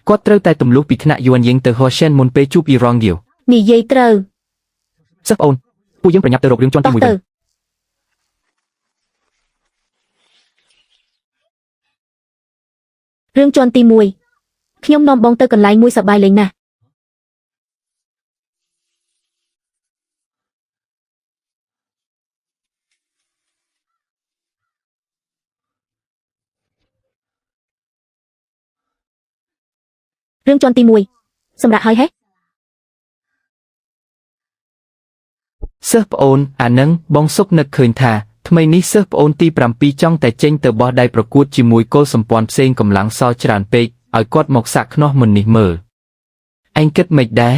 គាត់ត្រូវតែទម្លុះពីថ្នាក់យួនយិងទៅហូសែនមុនពេលជួបអ៊ីរ៉ង់យូ និយាយត្រូវ សិស្សប្អូនពួកយើងប្រញាប់ទៅរករឿងជាន់ទី1 តោះទៅ វិញ រឿងជាន់ទី1ខ្ញុំនាំបងទៅកន្លែងមួយសប្បាយលេងណាស់រឿងជាន់ទី1សម្រាប់ហើយហេ សិស្សប្អូនអានឹងបងសុកនឹកឃើញថាថ្មីនេះសិស្សប្អូនទី7ចង់តែចេញទៅបោះដៃប្រកួតជាមួយកុលសម្ព័ន្ធផ្សេងកម្លាំងសល់ច្រើនពេកឲ្យគាត់មកសាក់ខ្នោះមុននេះមើលឯងគិតមិនដែរ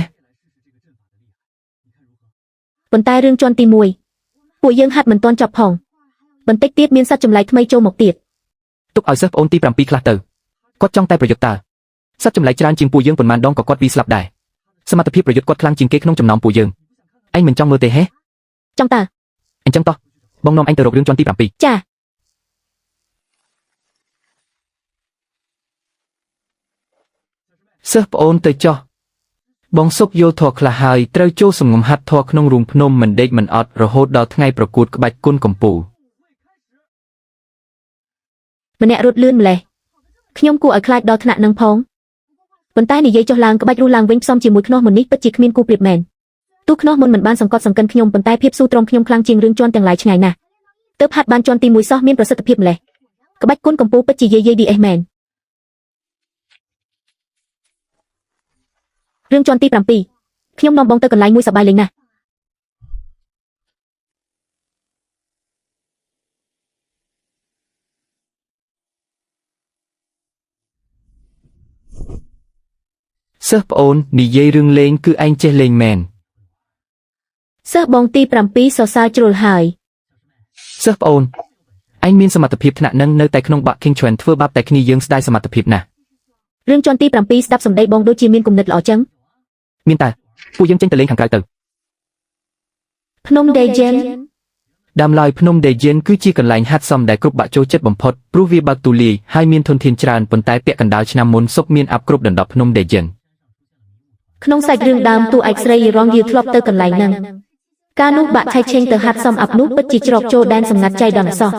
ប៉ុន្តែរឿងជាន់ទី1ពួកយើងហាត់មិនទាន់ចប់ផងបន្តិចទៀតមានសត្វចម្លែកថ្មីចូលមកទៀត ទុកឲ្យសិស្សប្អូនទី7ខ្លះទៅគាត់ចង់តែប្រយុទ្ធតើសត្វចម្លែកច្រើនជាងពួកយើងប៉ុន្មានដងក៏គាត់វាស្លាប់ដែរសមត្ថភាពប្រយុទ្ធគាត់ខ្លាំងជាងគេក្នុងចំណោមពួកយើងឯងមិនចង់មើលទេហេ ចង់តើ អញ្ចឹងតោះបងនាំឯងទៅរករឿងជាន់ទី7 ចា សិស្សប្អូនទៅចោះបងសុកយល់ធေါ်ខ្លះហើយត្រូវចូលសំងំហាត់ធေါ်ក្នុងរូងភ្នំមិនដេកមិនអត់រហូតដល់ថ្ងៃប្រកួតក្បាច់គុណកំពូល ម្នាក់រត់លឿនម្លេះខ្ញុំគួរឲ្យខ្លាចដល់ថ្នាក់នឹងផងប៉ុន្តែនិយាយចុះឡើងក្បាច់រស់ឡើងវិញផ្សំជាមួយខ្នោះមុននេះពិតជាគ្មានគូប្រៀបមែនទោះខ្នោះមុនមិនបានសង្កត់សង្កិនខ្ញុំប៉ុន្តែភាពស៊ូទ្រាំខ្ញុំខ្លាំងជាងរឿងជាន់ទាំងឡាយឆ្ងាយណាស់ទើបហាត់បានជាន់ទី1សោះមានប្រសិទ្ធភាពម្លេះក្បាច់គុណកំពូលពិតជាយាយយាយឌីអេសមែនរឿងជាន់ទី7ខ្ញុំនាំបងទៅកន្លែងមួយសប្បាយលេងណាស់ សិស្សប្អូននិយាយរឿងលេងគឺឯងចេះលេងមែន សិស្សបងទី7សរសើរជ្រុលហើយ សិស្សប្អូនឯងមានសមត្ថភាពថ្នាក់នឹងនៅតែក្នុងបាក់ King Chuan ធ្វើបាបតែគ្នាយើងស្ដាយសមត្ថភាពណាស់ រឿងជាន់ទី7ស្ដាប់សម្ដីបងដូចជាមានគំនិតល្អចឹង មានតើពួកយើងចេញទៅលេងខាងក្រៅទៅ ភ្នំដេជែន ដើមឡើយភ្នំដេជិនគឺជាកន្លែងហាត់សមដែលគ្រប់បាក់ចូលចិត្តបំផុតព្រោះវាបើកទូលាយហើយមានធនធានច្រើនប៉ុន្តែពាក់កណ្ដាលឆ្នាំមុនសុកមានអាប់គ្រប់ដណ្ដប់ភ្នំដេជិន ក្នុងសាច់រឿងដើមតួឯកស្រីយីរងយឺធ្លាប់ទៅកន្លែងហ្នឹងកាលនោះបាក់ឆៃឆេងទៅហាត់សមអាប់នោះពិតជាច្រកចូលដែនសម្ងាត់ចៃដន្យសោះ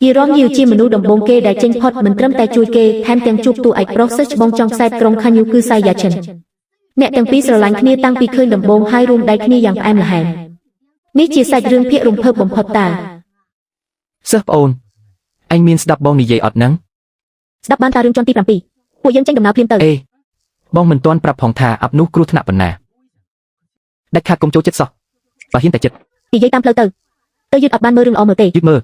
យីរងយឺជាមនុស្សដំបូងគេដែលចេញផុតមិនត្រឹមតែជួយគេថែមទាំងជួបតួឯកប្រុសសិស្សច្បងចង់ខ្សែក្រុងខាញូគឺសៃយ៉ាឈិនអ្នកទាំងពីរស្រឡាញ់គ្នាតាំងពីឃើញដំបូងហើយរួមដៃគ្នាយ៉ាងផ្អែមល្ហែមនេះជាសាច់រឿងភាគរំភើបបំផុតតា សិស្សប្អូនឯងមានស្ដាប់បងនិយាយអត់ហ្នឹង ស្ដាប់បានតារឿងជាន់ទី7ពួកយើងចេញដំណើរភ្លាមទៅ អេបងមិនទាន់ប្រាប់ផងថាអាប់នោះគ្រោះថ្នាក់ប៉ុណ្ណា ដាច់ខាតកុំចូលចិត្តសោះបើហ៊ានតែចិត្ត និយាយតាមផ្លូវទៅទៅយឺតអត់បានមើលរឿងល្អមើលទេ យឺតមើល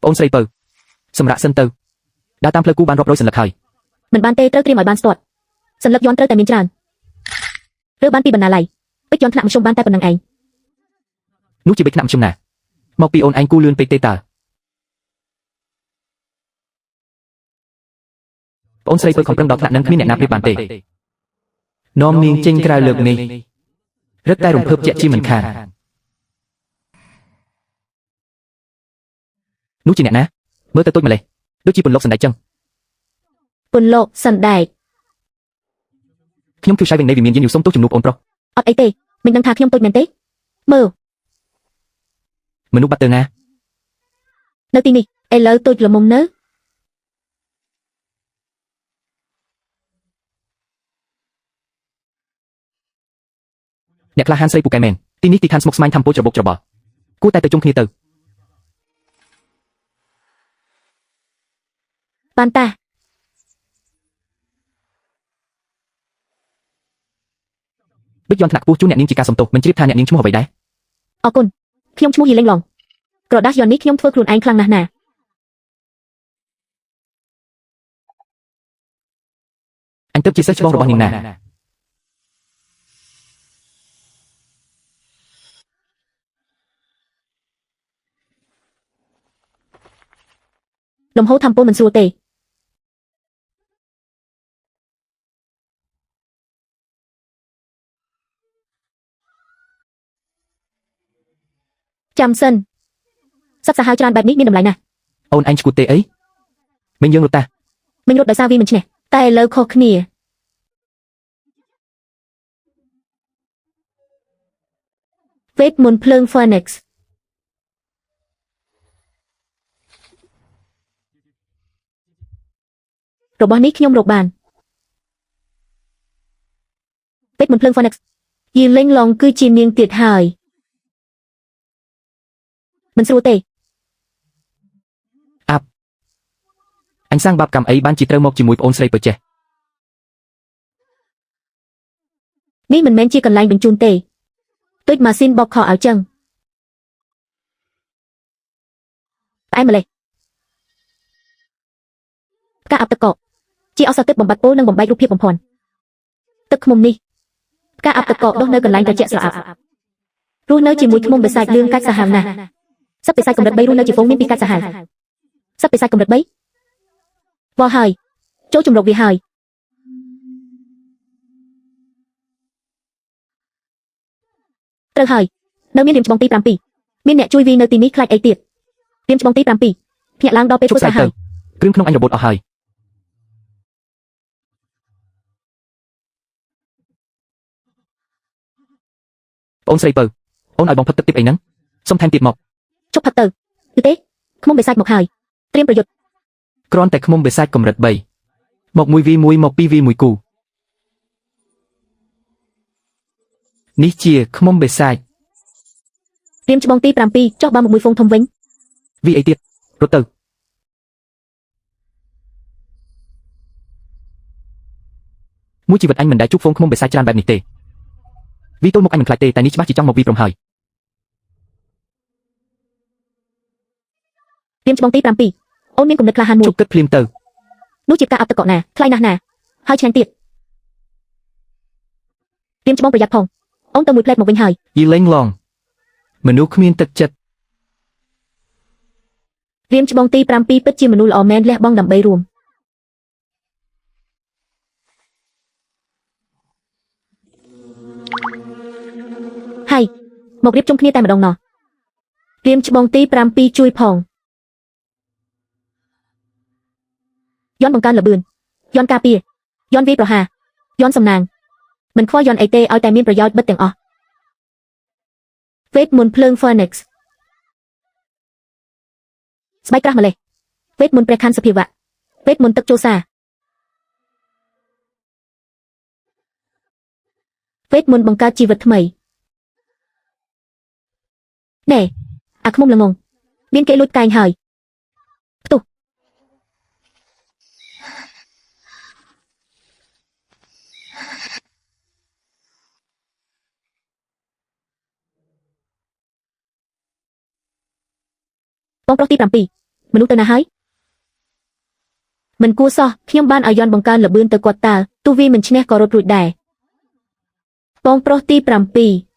ប្អូនស្រីពៅ សម្រាប់សិនទៅដើរតាមផ្លូវគូបានរាប់រយសន្លឹកហើយ មិនបានទេត្រូវត្រៀមឲ្យបានស្ទាត់សន្លឹកយន់ត្រូវតែមានច្រើនឬបានពីបណ្ណាល័យពេជ្រយន់ថ្នាក់មធ្យមបានតែប៉ុណ្្នឹងឯង នោះជាបិចថ្នាក់មធ្យមណាមកពីអូនឯងគូលឿនពេកទេតើប្អូនស្រីពើខំប្រឹងដល់ថ្នាក់នឹងគ្មានអ្នកណាប្រៀបបានទេ នាំនាងចេញក្រៅលើកនេះរឹតតែរំភើបជាក់ជាមិនខាន នោះជាអ្នកណាមើលទៅទូចម្លេះដូចជាពន្លកសណ្តែកចឹង ពន្លកសណ្តែក ខ្ញុំគឺឆៃវិញនៃវិមានយានយូសុំទោសជំនួសប្អូនប្រុស អត់អីទេមិនដឹងថាខ្ញុំតូចមែនទេមើល មនុស្សបាត់ទៅណា នៅទីនេះឥឡូវតូចល្មមនៅ អ្នកក្លាហានស្រីពូកែមែនទីនេះទីឋានស្មុគស្មាញធម្មពលច្របូកច្របល់គួរតែទៅជុំគ្នាទៅ បានតា បិចយន់ថ្នាក់ខ្ពស់ជូនអ្នកនាងជាការសំទោសមិនជ្រាបថាអ្នកនាងឈ្មោះអ្វីដែរ អរគុណខ្ញុំឈ្មោះយីលេងឡងក្រដាសយន់នេះខ្ញុំធ្វើខ្លួនឯងខ្លាំងណាស់ណា អញទើបជាសិស្សច្បងរបស់នាងណា លំហូរធម្មពលមិនស្រួលទេចាំសិនសឹកសាហាវច្រើនបែបនេះមានតម្លៃណាស់ អូនឯងឈួតទេអីមិញយើងរត់តា មិញរត់ដោយសារវាមិនឈ្នះតែឥឡូវខុសគ្នាវេទមន្តភ្លើង Phoenix របស់នេះខ្ញុំរកបានវេទមន្តភ្លើង Phoenix យីលេងឡងគឺជានាងទៀតហើយមិនស្រួលទេ អញសាងបាបកម្មអីបានជាត្រូវមកជាមួយប្អូនស្រីពើចេះ នេះមិនមែនជាកន្លែងបញ្ជូនទេដូចម៉ាស៊ីនបោកខោអាវចឹងផ្អែមម្លេះផ្កាអាប់ទឹកកកជាឱសថទឹកបំបត្តិពុលនិងបំបែករូបភាពបំភាន់ទឹកឃ្មុំនេះផ្កាអាប់ទឹកកកដុះនៅកន្លែងត្រជាក់ស្រអាប់រស់នៅជាមួយឃ្មុំបិសាចលឿងកាច់សាហាវណាស់សត្វបិសាចកម្រិត3រស់នៅជាហ្វូងមានពីរកាច់សាហាវសត្វបិសាចកម្រិត3វល់ហើយចូលជំរកវាហើយត្រូវហើយនៅមានរៀមច្បងទី7មានអ្នកជួយវីនៅទីនេះខ្លាចអីទៀតរៀមច្បងទី7ភ្ញាក់ឡើងដល់ពេល ជប់ស្រែកទៅ ធ្វើសាហាវ គ្រឿងក្នុងអញរបូតអស់ហើយប្អូនស្រីពៅអូនឲ្យបងផឹកទឹកទៀតអីហ្នឹងសុំថែមទៀតមក ជប់ផឹកទៅគឺទេឃ្មុំបិសាចមកហើយត្រៀមប្រយុទ្ធ គ្រាន់តែឃ្មុំបិសាចកម្រិត3មក 1v1 មក 2v1 គូនេះជាឃ្មុំបិសាច រៀមច្បងទី7ចុះបើមកមួយហ្វូងធំវិញ វីអីទៀតរត់ទៅមួយជីវិតអញមិនដែលជួបហ្វូងឃ្មុំបិសាចច្រើនបែបនេះទេវីទល់មុខអញមិនខ្លាចទេតែនេះច្បាស់ជាចង់មកវីព្រមហើយ រៀមច្បងទី7អូនមានគំនិតក្លាហានមួយ ជប់គិតភ្លាមទៅ នោះជាការអាប់ទឹកកកណាថ្លៃណាស់ណាហើយឆ្ងាញ់ទៀតរៀមច្បងប្រយ័ត្នផងអូនទៅមួយផ្លែតមកវិញហើយ យីលេងឡងមនុស្សគ្មានទឹកចិត្ត រៀមច្បងទី7ពិតជាមនុស្សល្អមែនលះបង់ដើម្បីរួមហើយមករៀបជុំគ្នាតែម្ដងណោះរៀមច្បងទី7ជួយផងយន់បង្កើនល្បឿនយន់ការពារយន់វាយប្រហារយន់សំណាងមិនខ្វល់យន់អីទេឲ្យតែមានប្រយោជន៍បិទទាំងអស់វេទមន្តភ្លើង Phoenix ស្បែកក្រាស់ម្លេះវេទមន្តព្រះខ័នសភាវៈវេទមន្តទឹកចូលសាវេទមន្តបង្កើតជីវិតថ្មីណែអាឃ្មុំល្ងងមានគេលួចកែងហើយផ្ទុះបងប្រុសទី7មនុស្សទៅណាហើយ មិនគួរសោះខ្ញុំបានឲ្យយន់បង្កើនល្បឿនទៅគាត់តើទោះវាមិនឈ្នះក៏រត់រួចដែរបងប្រុសទី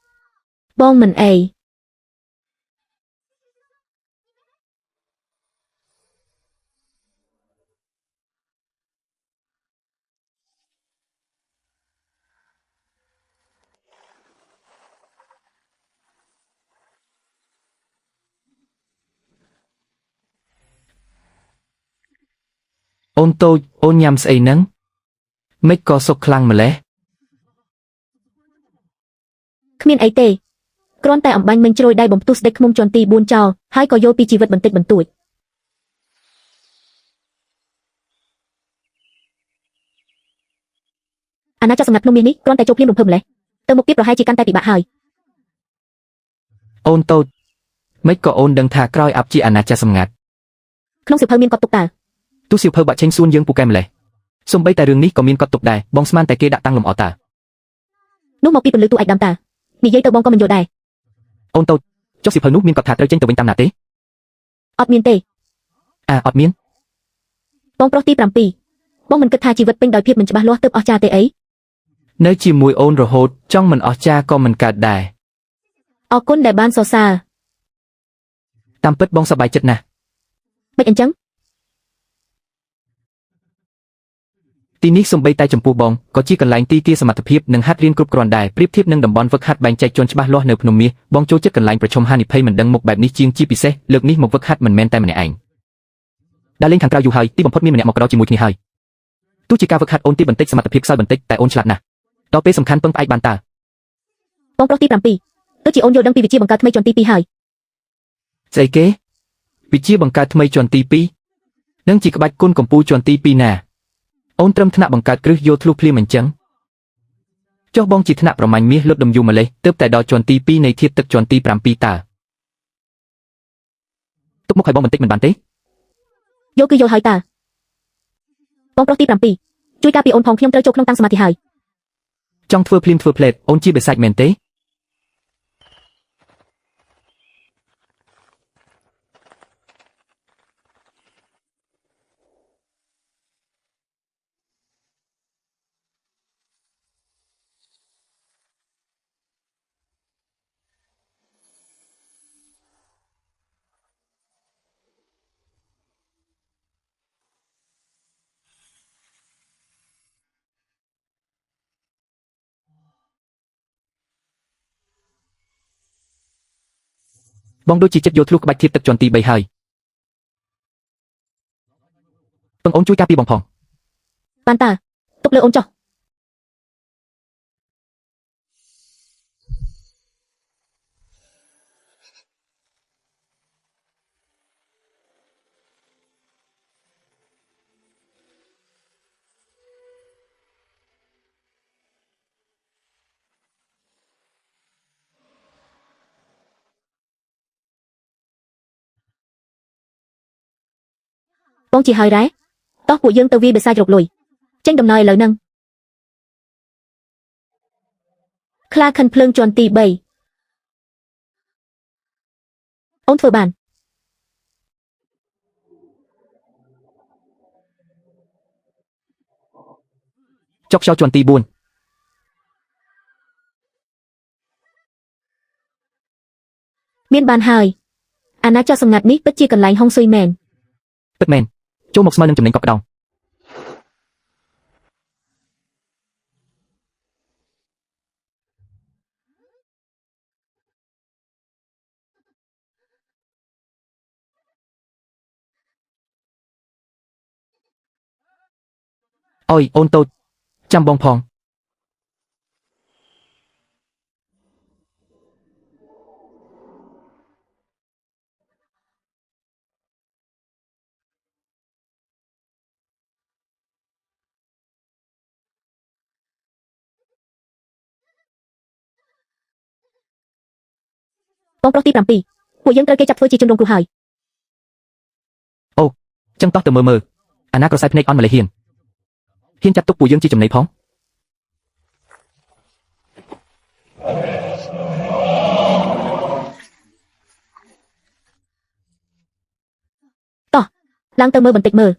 7បងមិនអី អូនតូចអូនញ៉ាំស្អីហ្នឹងម៉េចក៏សុកខ្លាំងម្ល៉េះ គ្មានអីទេគ្រាន់តែអំបញ្ញមិញជ្រោយដៃបំផ្ទុះស្ដេចឃ្មុំជាន់ទី4ចោលហើយក៏យល់ពីជីវិតបន្តិចបន្តួចអាណាចក្រសម្ងាត់ភ្នំមាសនេះគ្រាន់តែចូលភ្លាមរំភើបម្លេះទៅមុខទៀតប្រហែលជាកាន់តែពិបាកហើយ អូនតូចម៉េចក៏អូនដឹងថាក្រោយអាប់ជាអាណាចក្រសម្ងាត់ ក្នុងសៀវភៅមានកត់ទុកតើ ទោះសៀវភៅបាក់ឆេងសួនយើងពូកែម្លេះសំបីតែរឿងនេះក៏មានកត់ទុកដែរបងស្មានតែគេដាក់តាំងលំអតើ នោះមកពីពន្លឺតួឯកដើមតើនិយាយទៅបងក៏មិនយល់ដែរ អូនតូចចុះសៀវភៅនោះមានកត់ថាត្រូវចេញទៅវិញតាមណាទេ អត់មានទេ អាអត់មាន បងប្រុសទី7បងមិនគិតថាជីវិតពេញដោយភាពមិនច្បាស់លាស់ទើបអស្ចារ្យទេអី នៅជាមួយអូនរហូតចង់មិនអស់ចាក៏មិនកើតដែរ អរគុណដែលបានសរសើរ តាមពិតបងសប្បាយចិត្តណាស់ មិនអញ្ចឹង ទីនេះសំបីតែចំពោះបងក៏ជាកន្លែងទីទាសមត្ថភាពនិងហាត់រៀនគ្រប់គ្រាន់ដែរប្រៀបធៀបនឹងតំបន់វឹកហាត់បែងចែកជនច្បាស់លាស់នៅភ្នំមាសបងចូលចិត្តកន្លែងប្រជុំហានិភ័យមិនដឹងមុខបែបនេះជាងជាពិសេសលើកនេះមកវឹកហាត់មិនមែនតែម្នាក់ឯង ដើរលេងខាងក្រៅយូរហើយទីបំផុតមានម្នាក់មកកដោជាមួយគ្នាហើយទោះជាការវឹកហាត់អូនទីបន្តិចសមត្ថភាពខ្សោយបន្តិចតែអូនឆ្លាតណាស់ដល់ពេលសំខាន់ពឹងផ្អែកបានតើ បងប្រុសទី7ដូចជាអូនយល់ដឹងពីវិជាបង្កើតថ្មីជាន់ទី2ហើយ ស្អីគេវិជាបង្កើតថ្មីជាន់ទី2និងជាក្បាច់គុណកម្ពូលជាន់ទី2ណាអូនត្រឹមថ្នាក់បង្កើតគ្រឹះយកធ្លុះភ្លាមអញ្ចឹងចុះបងជាថ្នាក់ប្រមាញ់មាសលុតដំយូម្លេះទើបតែដល់ជាន់ទី2នៃធាតុទឹកជាន់ទី7តើ ទុកមុខឲ្យបងបន្តិចមិនបានទេ យល់គឺយល់ហើយតើបងប្រុសទី7ជួយការពីអូនផងខ្ញុំត្រូវចូលក្នុងតាំងសមាធិហើយ ចង់ធ្វើភ្លាមធ្វើផ្លេតអូនជាបិសាចមែនទេ បងដូចជាចិត្តយកធ្លុះក្បាច់ធៀបទឹកជាន់ទី3ហើយពឹងអូនជួយការពារបងផង បានតើទុកលើអូនចុះបងជាហើយរ៉ែតោះពួកយើងទៅវាយបិសាចរកលុយចេញដំណើរឥឡូវហ្នឹងខ្លាខិនភ្លើងជាន់ទី3អូនធ្វើបាន ចុកខ្យល់ជាន់ទី4 មានបានហើយអាណាចក្រសម្ងាត់នេះពិតជាកន្លែងហុងស៊ុយមែន ពិតមែនចូលមកស្មើនឹងចំណេញកប់ក្តោង អុយអូនតូចចាំបងផង បងប្រុសទី7ពួកយើងត្រូវគេចាប់ធ្វើជាជនរងគ្រោះហើយ ចឹងតោះទៅមើលមើលអាណាក្រសែភ្នែកអន់ម្លេះហ៊ានហ៊ានចាត់ទុកពួកយើងជាចំណីផង ឡើងទៅមើលបន្តិចមើល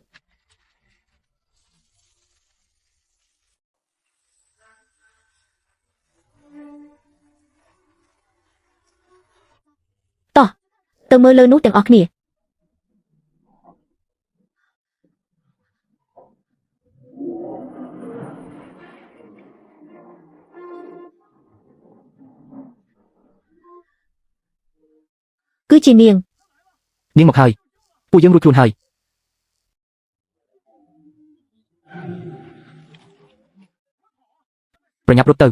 ទៅមើលលើនោះទាំងអស់គ្នាគឺជានាង នាងមកហើយពួកយើងរួចខ្លួនហើយប្រញាប់រត់ទៅ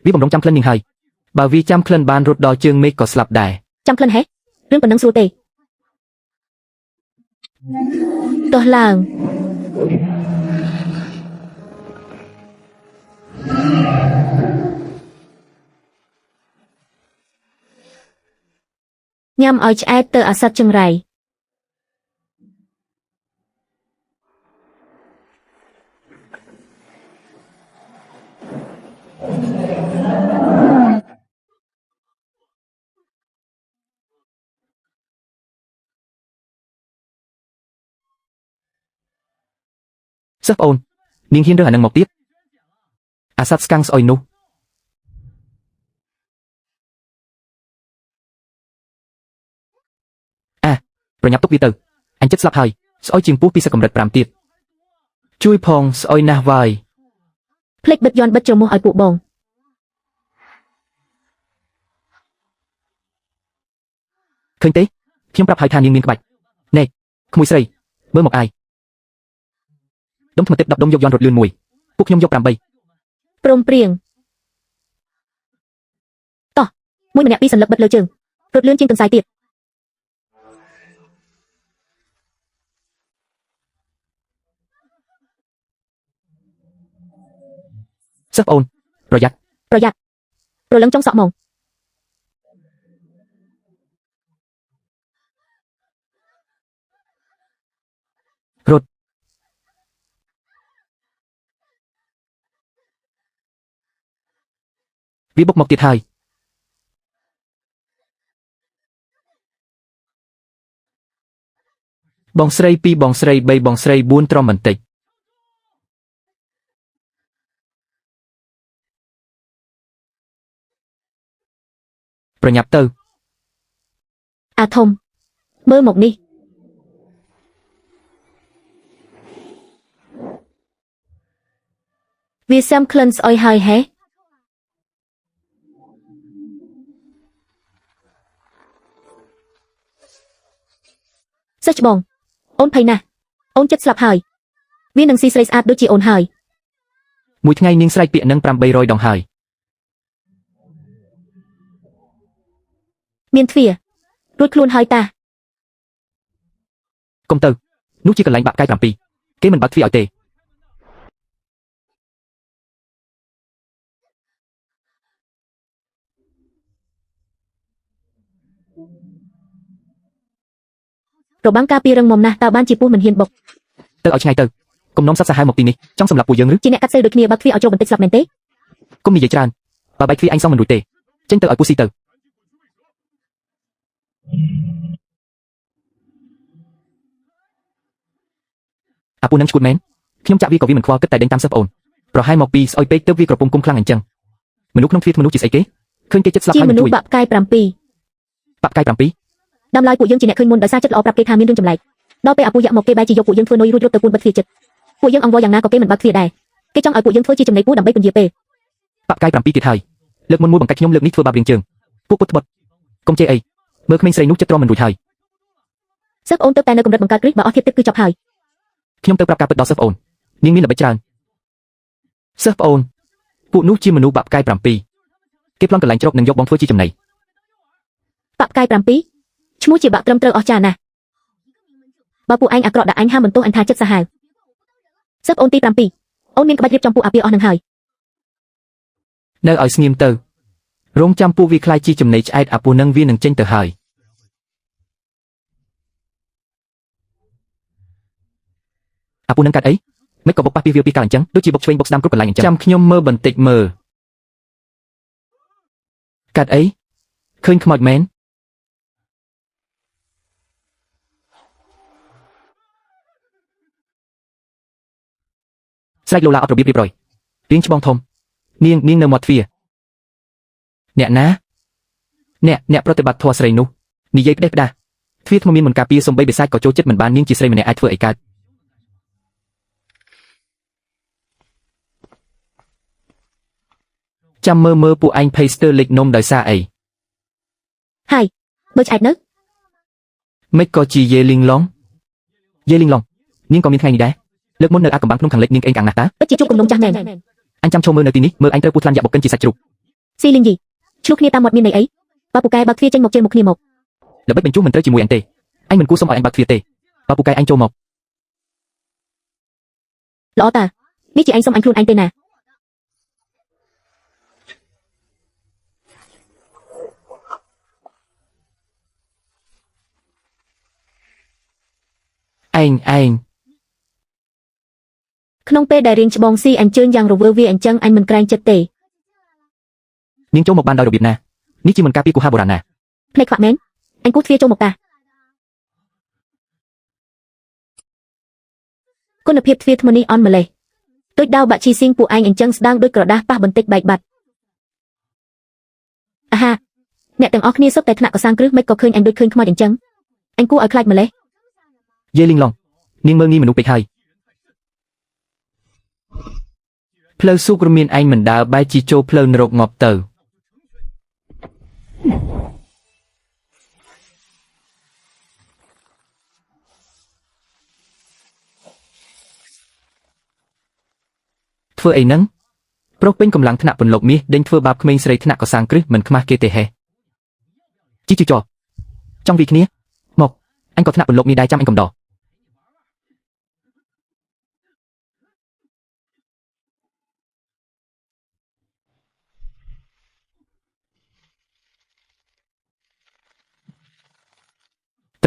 វាបំរុងចាំក្លិននាងហើយ បើវាចាំក្លិនបានរត់ដល់ជើងមេឃក៏ស្លាប់ដែរ ចាំក្លិនហេរឿងប៉ុណ្ណឹងស្រួលទេតោះឡើងញ៉ាំឲ្យឆ្អែតទៅអាសត្វចង្រៃ សិស្សប្អូននាងហ៊ានរើសអានឹងមកទៀតអាសត្វស្កាំងស្អុយនោះអាប្រញាប់ទុកវាទៅអញចិត្តស្លាប់ហើយស្អុយជាងពស់ពីសកម្រិត5ទៀត ជួយផងស្អុយណាស់វាយ ភ្លេចបិទយន់បិទច្រមុះឲ្យពួកបង ឃើញទេខ្ញុំប្រាប់ហើយថានាងមានក្បាច់ណែក្មួយស្រីមើលមកអាយដុំថ្មទឹក10ដុំយកយន់រត់លឿនមួយពួកខ្ញុំយក8 ព្រមព្រៀងតោះមួយម្នាក់ពីរសន្លឹកបិទលើជើងរត់លឿនជាងកន្សែងទៀត សិស្សប្អូនប្រយ័ត្ន ប្រយ័ត្នប្រលឹងចុងសក់មក រត់វាបុកមកទៀតហើយ បងស្រី2បងស្រី3បងស្រី4ទ្រាំបន្តិច ប្រញាប់ទៅ អាធំមើលមកនេះវាសាំក្លិនស្អុយហើយហេសិស្សច្បងអូនភ័យណាស់អូនចិត្តស្លាប់ហើយវានឹងស៊ីស្រីស្អាតដូចជាអូនហើយ មួយថ្ងៃនាងស្រែកពាក្យនឹង800ដងហើយ មានទ្វាររួចខ្លួនហើយតា កុំទៅនោះជាកន្លែងបាក់កាយ7គេមិនបើកទ្វារឲ្យទេ របាំងការពីរឹងមុំណាស់តើបានជាពស់មិនហ៊ានបុក ទៅឲ្យឆ្ងាយទៅកុំនាំសត្វសាហាវមកទីនេះចង់សម្លាប់ពួកយើងឬ ជាអ្នកកាត់សេវដូចគ្នាបើកទ្វារឲ្យចូលបន្តិចស្លាប់មែនទេ កុំនិយាយច្រើនបើបែកទ្វារអញសងមិនរួចទេចេញទៅឲ្យពស់ស៊ីទៅអាពស់នឹងឈួតមែនខ្ញុំចាក់វាក៏វាមិនខ្វល់គិតតែដេញតាមសិស្សប្អូនប្រហែលមកពីស្អុយពេកទើបវាក្រពុំគុំខ្លាំងអញ្ចឹងមនុស្សក្នុងទ្វារមនុស្សជាស្អីគេឃើញគេចិត្តស្លាប់ ជា ហើយមិនជួយ មនុស្សបាក់ផ្កាយ7 បាក់កាយ7 ដើមឡើយពួកយើងជាអ្នកឃើញមុនដោយសារចិត្តល្អប្រាប់គេថាមានរឿងចម្លែកដល់ពេលអាពូយ៉ាក់មកគេបែរជាយកពួកយើងធ្វើនុយរួចរត់ទៅពួនបិទទ្វារចិត្តពួកយើងអង្វរយ៉ាងណាក៏គេមិនបើកទ្វារដែរគេចង់ឲ្យពួកយើងធ្វើជាចំណីពស់ដើម្បីពន្យាពេល បាក់កាយ7ទៀតហើយលើកមុនមួយបង្កាច់ខ្ញុំលើកនេះធ្វើបាបរៀងជើងពួកពុតត្បុតកុំជេរអីមើលក្មេងស្រីនោះចិត្តទ្រាំមិនរួចហើយ សិស្សអូនទៅតែនៅកម្រិតបង្កើតគ្រឹះបើអស់ធៀបទៀតគឺចប់ហើយ ខ្ញុំទៅប្រាប់ការពិតដល់សិស្សប្អូននាងមានល្បិចច្រើន សិស្សប្អូនពួកនោះជាមនុស្សបាក់ផ្កាយ7 គេប្លន់កន្លែងជ្រកនិងយកបងធ្វើជាចំណី បាក់ផ្កាយ7ឈ្មោះជាបាក់ត្រឹមត្រូវអស្ចារ្យណាស់បើពួកឯងអាក្រក់ដាក់អញហាមបន្ទោសអញថាចិត្តសាហាវសិស្សអូនទី7អូនមានក្បាច់រៀបចំពួកអាពាអស់នឹងហើយ នៅឲ្យស្ងៀមទៅរងចាំពួកវាខ្លាយជាចំណីឆ្អែតអាពស់នឹងវានឹងចេញទៅហើយ អាពូនឹងកាត់អីមិនក៏បុកប៉ះពីវាពីកាលអញ្ចឹងដូចជាបុកឆ្វេងបុកស្ដាំគ្រប់កន្លែងអញ្ចឹង ចាំខ្ញុំមើលបន្តិចមើលកាត់អីឃើញខ្មោចមែន ស្រែកលោឡាអត់របៀបរៀបរយ រៀងច្បងធំនាងនាងនៅមាត់ទ្វារអ្នកណាអ្នកអ្នកប្រតិបត្តិធម៌ស្រីនោះនិយាយផ្ដេសផ្ដាស ទ្វារថ្មមានមន្តការពារសំបីបិសាចក៏ចូលចិត្តមិនបាននាងជាស្រីម្នាក់អាចធ្វើអីកើត ចាំមើលមើលពួកឯងភ័យស្ទើរលិចនំដោយសារអី ហើយមើលឆ្អែតនៅ មិនក៏ជាយេលីងឡុង យេលីងឡុងនាងក៏មានថ្ងៃនេះដែរលើកមុននៅអាកំបាំងភ្នំខាងលិចនាងក្អេងក្អាងណាស់តា ពិតជាជួបគំនុំចាស់មែន អញចាំឈរមើលនៅទីនេះមើលអញត្រូវពូថ្លាន់យ៉ាក់បុកកិនជាសាច់ជ្រូក ស៊ីលីងយីឆ្លោះគ្នាតាមមាត់មានន័យអីបើពូកែបើកទ្វារចេញមកជេរមុខគ្នាមក ល្បិចបញ្ជុះមិនត្រូវជាមួយអញទេអញមិនគួរសុំឲ្យអញបើកទ្វារទេបើពូកែអញចូលមក ល្អតានេះជាឯងសុំអញខ្លួនឯងទេណា ឯងឯង ក្នុងពេលដែលរៀងច្បងស៊ីអញ្ជើញយ៉ាងរវើវាអញ្ចឹងអញមិនក្រែងចិត្តទេ នាងចូលមកបានដោយរបៀបណានេះជាមន្តការពារគូហាបុរាណណា ភ្នែកខ្វាក់មែនអញគូសទ្វារចូលមកតាគុណភាពទ្វារថ្មនេះអន់ម្លេះដូចដាវបាក់ឈីស៊ីងពួកឯងអញ្ចឹងស្ដាងដូចក្រដាសប៉ះបន្តិចបែកបាត់អាហាអ្នកទាំងអស់គ្នាសុទ្ធតែថ្នាក់កសាងគ្រឹះមិនក៏ឃើញអញដូចឃើញខ្មោចអញ្ចឹងអញគួរឲ្យខ្លាចម្លេះ យេលីងឡុងនាងមើលងាយមនុស្សពេកហើយ ផ្លូវស៊ូករមានឯងមិនដើរបែរជាចូលផ្លូវនរកងាប់ទៅធ្វើអីហ្នឹងប្រុសពេញកម្លាំងថ្នាក់ពន្លកមាសដេញធ្វើបាបក្មេងស្រីថ្នាក់កសាងគ្រឹះមិនខ្មាស់គេទេហេ ជីជីចចង់វាគ្នាមកអញក៏ថ្នាក់ពន្លកនេះដែរចាំអញកំដរ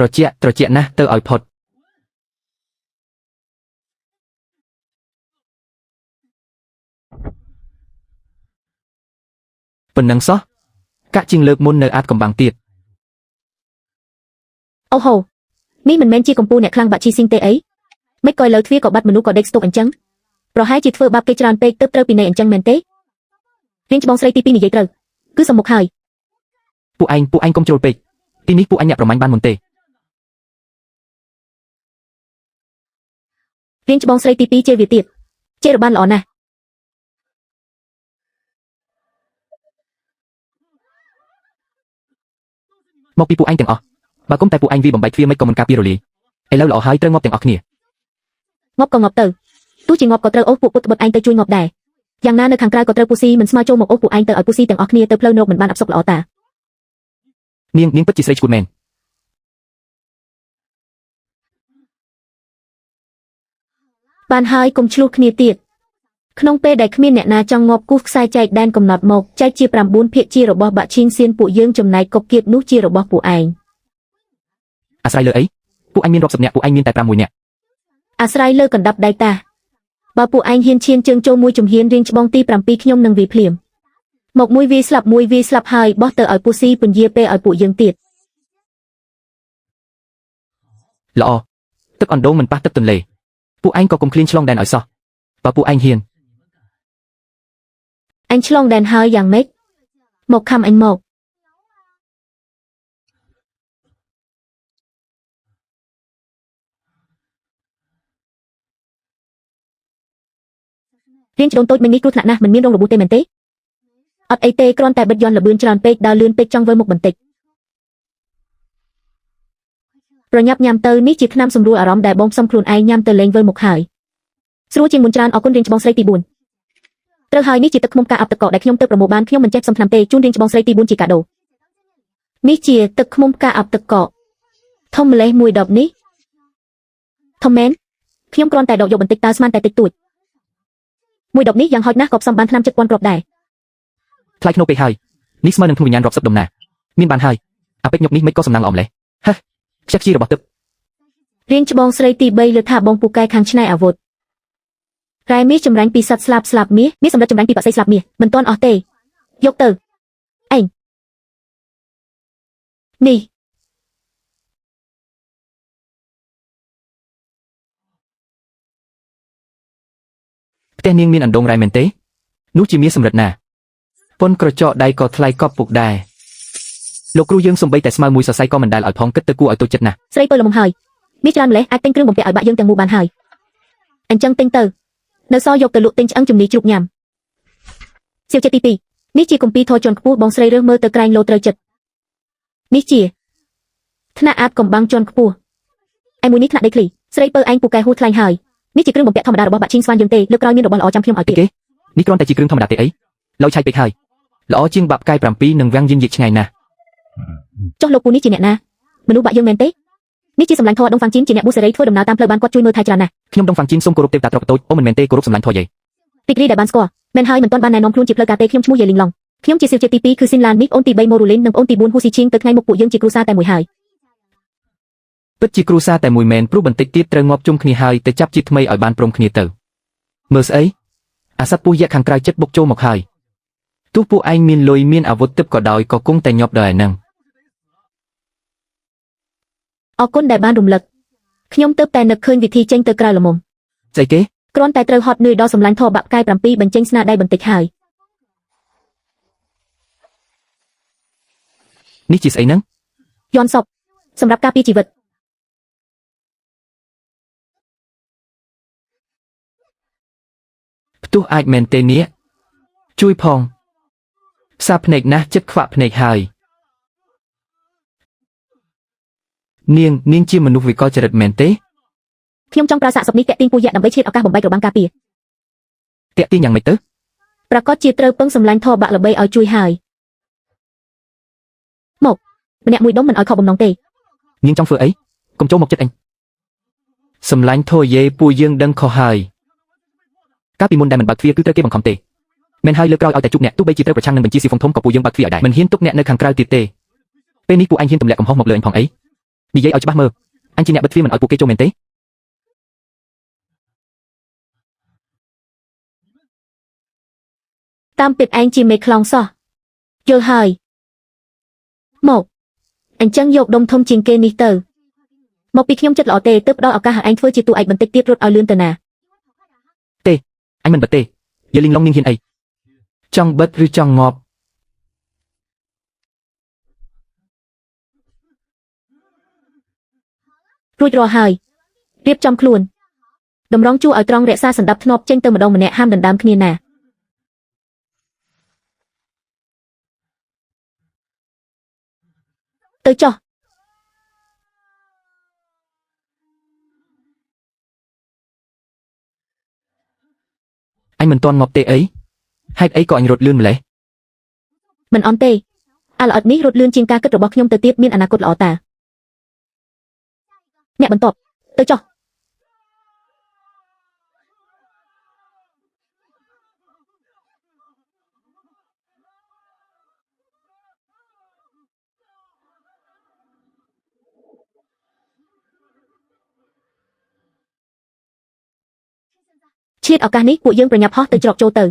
ត្រជាក់ត្រជាក់ណាស់ទៅឲ្យផុតប៉ុណ្ណឹងសោះកាក់ជាងលើកមុននៅអាចកំបាំងទៀត អូហូនេះមិនមែនជាកម្ពូលអ្នកខ្លាំងបាក់ឈីស៊ីងទេអីមិនក៏ឥឡូវទ្វារក៏បាត់មនុស្សក៏ដេកស្ទុកអញ្ចឹងប្រហែលជាធ្វើបាបគេច្រើនពេកទើបត្រូវពិន័យអញ្ចឹងមែនទេរៀងច្បងស្រីទី2និយាយត្រូវគឺសំមុខហើយ ពួកឯងពួកឯងកុំជ្រុលពេកទីនេះពួកឯងអ្នកប្រមាញ់បានមុនទេ រៀងច្បងស្រីទី2ជេរវាទៀតជេរបានល្អណាស់ មកពីពួកឯងទាំងអស់បើគុំតែពួកឯងវាបំបែកទ្វារមិនក៏មិនការពាររលាយឥឡូវល្អហើយត្រូវងាប់ទាំងអស់គ្នា ងាប់ក៏ងាប់ទៅទោះជាងាប់ក៏ត្រូវអូសពួកពុតត្បុតឯងទៅជួយងាប់ដែរយ៉ាងណានៅខាងក្រៅក៏ត្រូវពូស៊ីមិនស្មើចូលមកអូសពួកឯងទៅឲ្យពូស៊ីទាំងអស់គ្នាទៅផ្លូវនរកមិនបានអផ្សុកល្អតា នាងនាងពិតជាស្រីឈួតមែន បានហើយកុំឆ្លោះគ្នាទៀតក្នុងពេលដែលគ្មានអ្នកណាចង់ងាប់គូសខ្សែចែកដែនកំណត់មកចែកជា9ភាគជារបស់បាក់ឈៀងសៀនពួកយើងចំណែកកុកគៀបនោះជារបស់ពួកឯង អាស្រ័យលើអីពួកឯងមានរាប់សិបនាក់ពួកឯងមានតែ5មួយនាក់ អាស្រ័យលើកណ្ដាប់ដៃតាបើពួកឯងហ៊ានឈានជើងចូលមួយជំហានរៀងច្បងទី7ខ្ញុំនឹងវាភ្លាមមកមួយវាស្លាប់មួយវាស្លាប់ហើយបោះទៅឲ្យពូស៊ីពន្យាពេលឲ្យពួកយើងទៀត ល្អទឹកអណ្ដូងមិនប៉ះទឹកទន្លេពួកឯងក៏កុំឃ្លានឆ្លងដែនឲ្យសោះបើពួកឯងហ៊ាន អញឆ្លងដែនហើយយ៉ាងម៉េចមកខំអញមករៀងចដូនតូចមិញនេះគ្រោះថ្នាក់ណាស់មិនមានរងរបួសទេមែនទេអត់អីទេគ្រាន់តែបិទយន្តលបឿនច្រើនពេកដើរលឿនពេកចង់វិលមុខបន្តិចប្រញាប់ញ៉ាំទៅនេះជាថ្នាំសម្រួលអារម្មណ៍ដែលបងផ្សំខ្លួនឯងញ៉ាំទៅលេងវិលមុខហើយស្រួលជាងមុនច្រើនអរគុណរៀងច្បងស្រីទី4ត្រូវហើយនេះជាទឹកឃ្មុំការអប់ទឹកកកដែលខ្ញុំទៅប្រមូលបានខ្ញុំមិនចេះផ្សំថ្នាំទេជូនរៀងច្បងស្រីទី4ជាកាដូនេះជាទឹកឃ្មុំការអប់ទឹកកកធំម្លេះមួយដបនេះធំមែនខ្ញុំគ្រាន់តែដកយកបន្តិចតើស្មានតែតិចតួចមួយដបនេះយ៉ាងហោចណាស់ក៏ផ្សំបានថ្នាំ7000គ្រាប់ដែរ ថ្លៃធ្នូពេកហើយនេះស្មើនឹងធ្នូវិញ្ញាណរាប់សិបដំណាមានបានហើយអាពេកញុកនេះមិនក៏សំណាងល្អម្លេះហេះខ្ជិះខ្ជារបស់ទឹក រៀងច្បងស្រីទី3លើថាបងពូកែខាងឆ្នៃអាវុធរ៉ែមាសចម្រាញ់ពីសត្វស្លាបស្លាបមាសមាសសម្រាប់ចម្រាញ់ពីបក្សីស្លាបមាសមិនទាន់អស់ទេយកទៅឯងនេះ ផ្ទះនាងមានអណ្ដូងរ៉ែមែនទេ នោះជាមាសសម្រិតណាប៉ុនក្រចកដៃក៏ថ្លៃកប់ពុកដែរ លោកគ្រូយើងសំបីតែស្មៅមួយសរសៃក៏មិនដែលឲ្យផងគិតទៅគួរឲ្យតូចចិត្តណាស់ ស្រីពើល្មមហើយមានច្រើនម្លេះអាចទិញគ្រឿងបំពាក់ឲ្យបាក់យើងទាំងមូលបានហើយអញ្ចឹងទិញទៅនៅសល់យកទៅលក់ទិញឆ្អឹងជំនីជ្រូកញ៉ាំសៀវចិត្តទី2នេះជាគម្ពីរធម៌ជាន់ខ្ពស់បងស្រីរើសមើលទៅក្រែងលោត្រូវចិត្តនេះជាថ្នាក់អាតកំបាំងជាន់ខ្ពស់ឯមួយនេះថ្នាក់ដីធ្លីស្រីពើឯងពូកែហួសថ្លែងហើយនេះជាគ្រឿងបំពាក់ធម្មតារបស់បាក់ឈីងស្វានយើងទេលើកក្រោយមានរបស់ល្អចាំខ្ញុំឲ្យទៀត អីគេនេះគ្រាន់តែជាគ្រឿងធម្មតាទេអីឡូវឆៃពេកហើយ ល្អជាងបាក់ផ្កាយ7និងវាំងយិនយិឆ្ងាយណាស់ ចុះលោកពូនេះជាអ្នកណាមនុស្សបាក់យើងមែនទេនេះជាសម្លាញ់ធម៌ដងហ្វាងជីនជាអ្នកបុសេរីធ្វើដំណើរតាមផ្លូវបានគាត់ជួយមើលថែច្រើនណាស់ ខ្ញុំដងហ្វាងជីនសូមគោរពទេវតាទ្រព្យតូចអូមិនមែនទេគោរពសម្លាញ់ធម៌យាយ រីករាយដែលបានស្គាល់មែនហើយមិនទាន់បានណែនាំខ្លួនជាផ្លូវការទេខ្ញុំឈ្មោះយេលីងឡុងខ្ញុំជាសៀវជាតិទី2គឺស៊ីនឡាននេះអូនទី3ម៉ូរូលីននិងអូនទី4ហ៊ូស៊ីឈៀងទៅថ្ងៃមុខពួកយើងជាគ្រួសារតែមួយហើយ ពិតជាគ្រួសារតែមួយមែនព្រោះបន្តិចទៀតត្រូវងាប់ជុំគ្នាហើយទៅចាប់ជាថ្មីឲ្យបានព្រមគ្នាទៅមើលស្អីអាសត្វពស់យក្សខាងក្រៅចិត្តបុកចូលមកហើយទោះពួកឯងមានលុយមានអាវុធទិបក៏ដោយក៏គង់តែញាប់ដល់ឯនឹង អរគុណដែលបានរំលឹកខ្ញុំទើបតែនឹកឃើញវិធីចេញទៅក្រៅល្មម ស្អីគេ គ្រាន់តែត្រូវហត់នឿយដល់សម្លាញ់ធម៌បាក់ផ្កាយ7បញ្ចេញស្នាដៃបន្តិចហើយ នេះជាស្អីហ្នឹង យន់សពសម្រាប់ការពារជីវិត ផ្ទុះអាចមែនទេនេះជួយផងផ្សារភ្នែកណាស់ចិត្តខ្វាក់ភ្នែកហើយនាងនាងជាមនុស្សវិកលចរិតមែនទេ ខ្ញុំចង់ប្រើសាកសពនេះតាក់ទាញពូយៈដើម្បីឆ្លៀតឱកាសបំបែករបាំងការពារ តាក់ទាញយ៉ាងម៉េចទៅ ប្រកាសជាត្រូវពឹងសម្លាញ់ធម៌បាក់ល្បីឲ្យជួយហើយមកម្នាក់មួយដុំមិនឲ្យខកបំណងទេ នាងចង់ធ្វើអីកុំចូលមកចិត្តអញ សម្លាញ់ធោយេពួកយើងដឹងខុសហើយ កាលពីមុនដែលមិនបើកទ្វារគឺត្រូវគេបង្ខំទេមែនហើយលើកក្រោយឲ្យតែជួបអ្នកទោះបីជាត្រូវប្រឆាំងនឹងបញ្ជាស៊ីហ្វុងធំក៏ពួកយើងបើកទ្វារឲ្យដែរ មិនហ៊ានទុកអ្នកនៅខាងក្រៅទៀតទេ ពេលនេះពួកឯងហ៊ានទម្លាក់កំហុសមកលើអញផងអីនិយាយឲ្យច្បាស់មើលអញជាអ្នកបិទទ្វារមិនឲ្យពួកគេចូលមែនទេ តាមពិតឯងជាមេខ្លោងសោះយល់ហើយមកអញ្ចឹងយកដុំធំជាងគេនេះទៅមកពីខ្ញុំចិត្តល្អទេទើបផ្ដល់ឱកាសឲ្យឯងធ្វើជាតួឯកបន្តិចទៀតរត់ឲ្យលឿនទៅណា អញមិនបិទទេយាលីងឡុងនាងហ៊ានអី ចង់បិទឬចង់ងាប់ រួចរាល់ហើយរៀបចំខ្លួនតម្រង់ជួរឲ្យត្រង់រក្សាសន្តិភាពធ្នាប់ចេញទៅម្ដងម្នាក់ហាមដណ្ដើមគ្នាណាទៅចុះ អញមិនទាន់ងាប់ទេអីហេតុអីក៏អញរត់លឿនម្លេះ មិនអន់ទេអាល្អិតនេះរត់លឿនជាងការគិតរបស់ខ្ញុំទៅទៀតមានអនាគតល្អតាអ្នកបន្ទាប់ទៅចុះ ឈៀតឱកាសនេះពួកយើងប្រញាប់ហោះទៅច្រកចូលទៅ